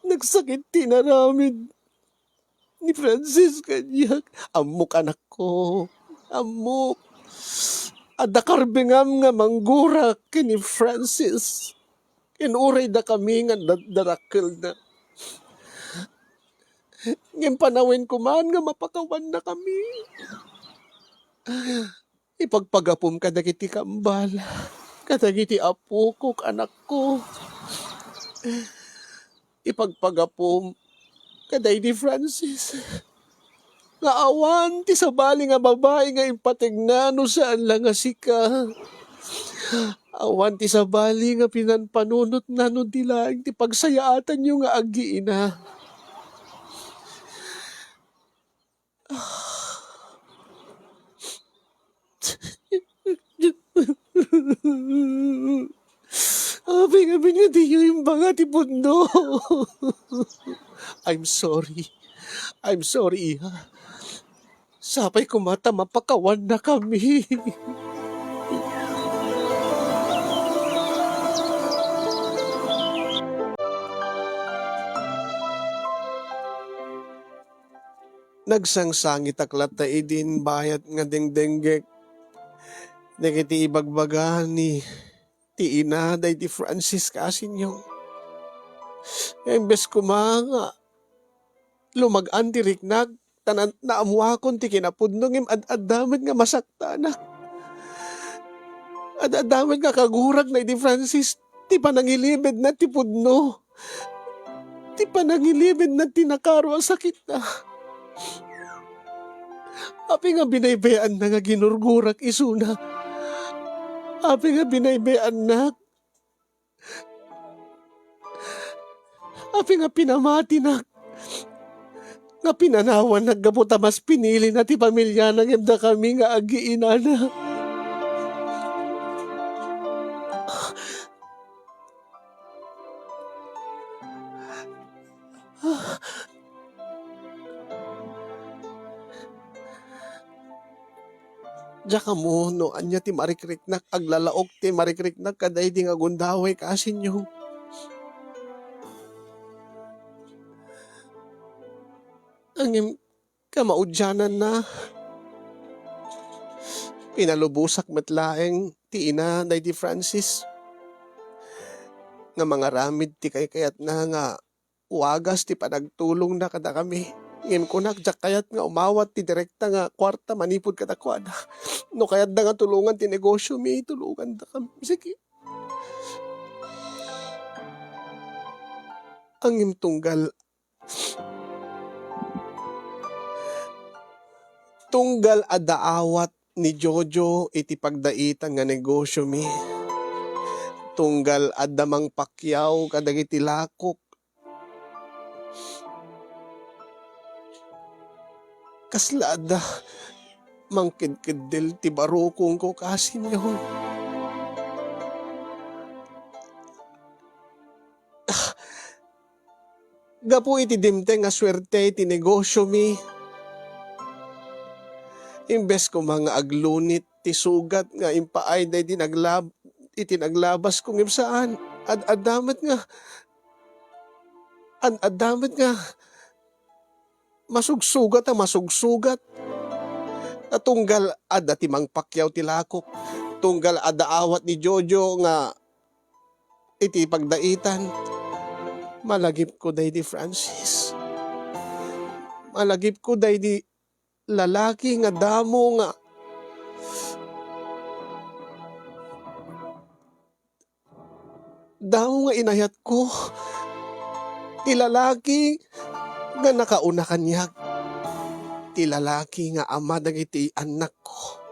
Nagsakit ti inaramid ni Francis kaniak. Ammok, anakko. Ammok. Adda karbengam nga manggurak ken ni Francis. Ken uray dakami nga da-, darakkelna. Ngem panawenko man nga mapakawannakami. Ipagpagapum kadagiti kambal, kadagiti apok, anakko. Ipagpagapum kadaydi Francis, nga awan ti sabali nga babai nga impategna no saan la nga sika. Awan ti sabali nga pinanpanunotna no di laeng ti pagsayaatanyo nga aggiina. Apay ngamin nga diyo imbaga ti pudno? I'm sorry. I'm sorry, iha. Sapay koma ta mapakawannakami. Nagsangsangitak latta idin bayat nga dengdenggek dagiti ibagbaga ni ti ina daydi Francis Casinyong. Nga imbes koma nga lumag-an ti riknak, ta na-, naammoakon ti kinapudno, ngem ad-adda met nga masaktanak. Ad-adda met nga kagurak daydi Francis ti panangilibedna ti pudno. Ti panangilibedna ti nakaro a sakitna. Apay nga binaybayanna nga ginurgurak isuna? Apay nga binaybayannak? Apay nga pinamatinak? Nga pinanawannak gapu ta mas pinilina ti pamiliana ngem dakami nga aggiinana. Diak ammo no ania ti marikriknak, aglalaok ti marikriknak kadaydi nga gundaway, Casinyong. Ngem kamaudiananna, pinalubosak met laeng ti ina daydi Francis nga mangaramid ti kaykayatna nga wagas ti panagtulongna kadakami. Ngem kunak, diak kayat nga umawat ti direkta nga kuarta manipud kadakuada. No kayatda nga tulongan ti negosyomi, tulongandakami. Sige. Ngem tunggal, tunggal adda awat ni Jojo iti pagdaitan nga negosyomi. Tunggal adda mangpakiaw kadagiti lakok. Kasla adda mangkedkeddel ti barukongko, Casinyong. Gapu iti dimteng a suerte iti negosyomi, imbes koma nga aglunit ti sugat nga impaay daydi naglab-, iti naglabasko, ngem saan. Ad-adda met nga, ad-adda met nga masugsugat a masugsugat. Ta tunggal adda ti mangpakiaw ti lakok, tunggal adda awat ni Jojo nga iti pagdaitan, malagipko daydi Francis. Malagipko daydi lalaki nga damo nga, damo nga inayatko. Ti lalaki nga nakauna kaniak. Ti lalaki nga ama dagiti annakko.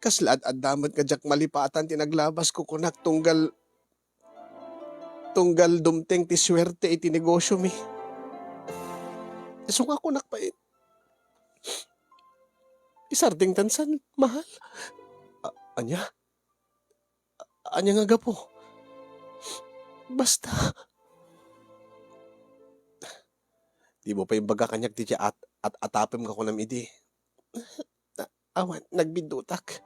Kasla ad-adda met nga diak malipatan ti naglabasko, kunak, tunggal, tunggal dumteng ti suerte iti negosyomi. Isu nga kunak pay, isardengtan san, mahal. A-, ania? Ania nga gapu? Basta. Dimo pay imbaga kaniak ti at-, at-, atapem nga kunam idi. A-, awan, nagbiddutak.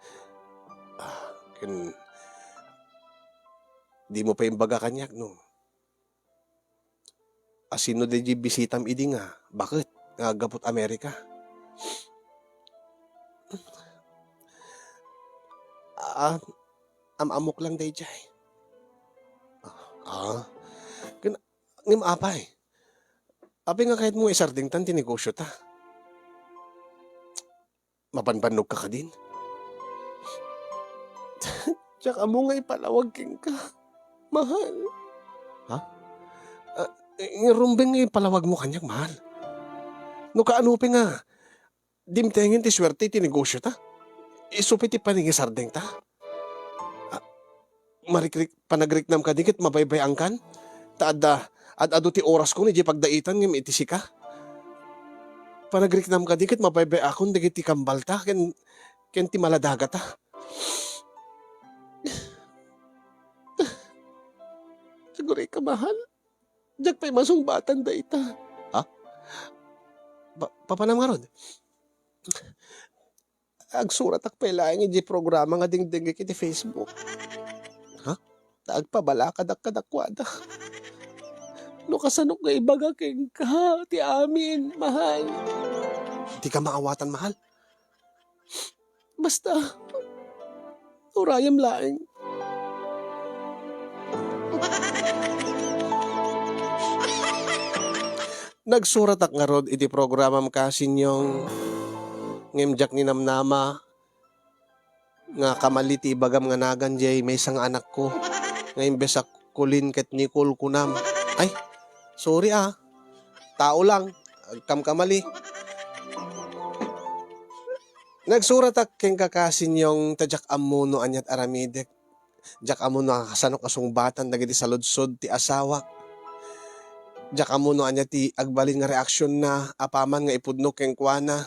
Ah, ken, dimo pay imbaga kaniak no asino daydi bisitam idi nga baket nga aggapu't Amerika? Ah, am-ammok lang daydiay. Ah? Ken-, ngem apay? Apay nga kayatmo nga isardengtan ti negosyota? Mabanbannog ka kadin? Diak ammo nga ipalawag kenka, mahal. Ha? Ah, eh, rumbeng nga ipalawagmo kaniak, mahal. No kaano pay nga dimtengen ti suerte iti negosyota? Isu pay ti paningisardengta? Ah, marikrik-, panagriknam kadi ket mabaybay-angkan? Ta adda, ad-adu ti orasko idiay pagdaitan ngem iti sika? Panagriknam kadi ket mabaybay-akon dagiti kambalta ken, ken ti maladagata? Aguray ka, mahal. Diak pay masungbatan dayta. Ha? Pa-, papanam ngarud? Agsuratak pay laeng idiay programa nga dengdengngek iti Facebook. Ha? Ta agpabalaakadak kadakuada. No kasanok nga ibaga kenka ti amin, mahal. Dika maawatan, mahal. Basta, urayem laeng. Nagsuratak ngarud iti programam, Kasinyong, ngem diak ninamnama nga kamali ti ibagam nga nagan diay maysa nga anakko nga imbes a Colleen ket Nicole kunam. Ay, sorry ah. Tao lang. Agkamkamali. Nagsuratak kenka, Kasinyong, ta diak ammo no aniat aramidek. Diak ammo no kasano kasungbatan dagiti saludsod ti asawak. Diak ammo no ania ti agbalin nga reaksionna apaman nga ipudno kenkuana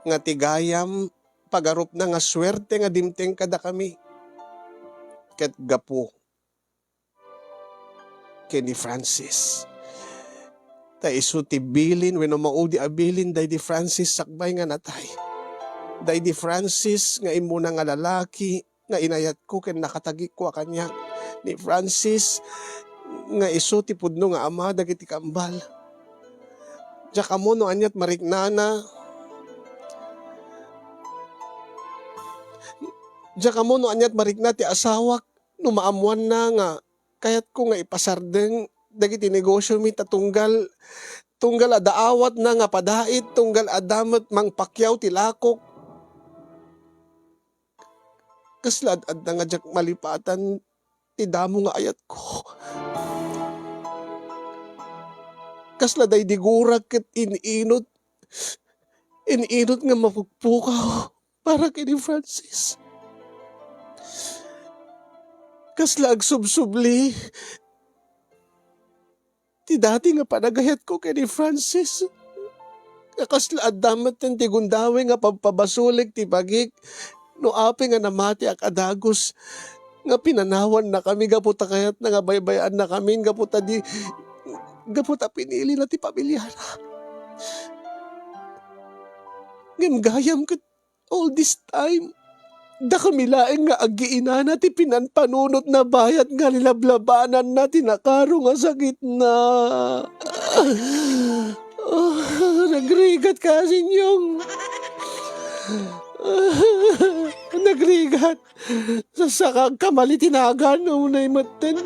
nga ti gayam pagarupna nga suerte nga dimteng kadakami. Ket gapu ken ni Francis. Ta isu ti bilin wenno maudi a bilin daydi Francis sakbay nga natay. Daydi Francis nga immuna nga lalaki nga inayatko ken nakatagikko a kaniak. Ni Francis nga isu ti pudno nga ama dagiti kambal. Diak ammo no aniat mariknana. Diak ammo no aniat marikna ti asawak no maammoanna nga kayatko nga ipasardeng dagiti negosyomi ta tunggal, tunggal adda awatna nga padait, tunggal adda met mangpakiaw ti lakok. Kasla ad-adda nga diak malipatan ti damo nga ayatko. Kasla daydi gurak ket in-inut, in-inut nga mapukpukaw para ken ni Francis. Kasla agsubsubli ti dati nga panagayatko ken ni Francis. Nga kasla adda metten ti gundaway nga pagpabasolek ti bagik no apay nga namatiak a dagus nga pinanawannakami gapu ta kayatna nga baybay-annakamin gapu ta di, gapu ta pinilina ti pamiliana. Ngem gayam ket all this time, dakami laeng nga agiinana ti pinanpanunotna bayat nga linablabananna ti nakaro nga sakitna. Ah, nagrigat, Kasinyong. Nagrigat. Sasakag kamali ti nagan, unay metten.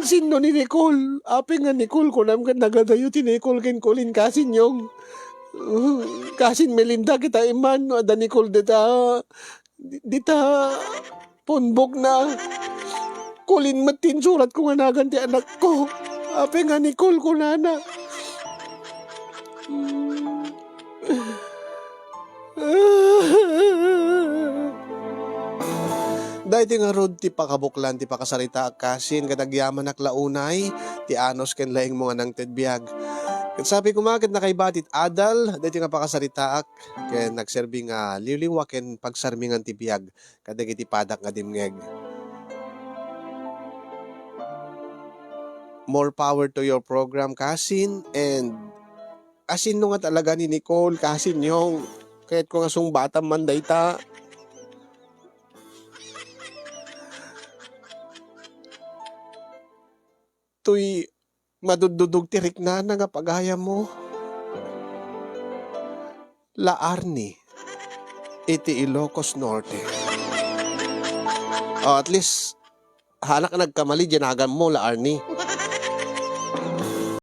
Sinno ni Nicole? Apay nga Nicole, kunam ket nagadayo ti Nicole ken Colleen, Kasinyong. Uh, Kasin Melinda kita iman, no adda Nicole dita, di-, dita punbokna. Colleen met ti insuratko nga nagan ti anakko. Apay nga Nicole kunana. Hmm. Daytoy ngarud ti pakabuklan ti pakasaritaak, Kasin, ket agyamanak la unay ti anus ken laingmo nga nangted biag. Ket sapay koma ket nakaibati ti adal daytoy nga pakasaritaak ken nagserbi nga liwliwa ken pagsarmingan ti biag kadagiti padak nga dimngeg. More power to your program, Kasin, and Asinno nga talaga ni Nicole, Kasinyong? Kayatko nga sungbatam man dayta. Toy maduddudog ti riknana nga pagayammo. La Arni, iti Ilocos Norte. Oh, at least, Hanak nagkamali diay naganmo la Arnie.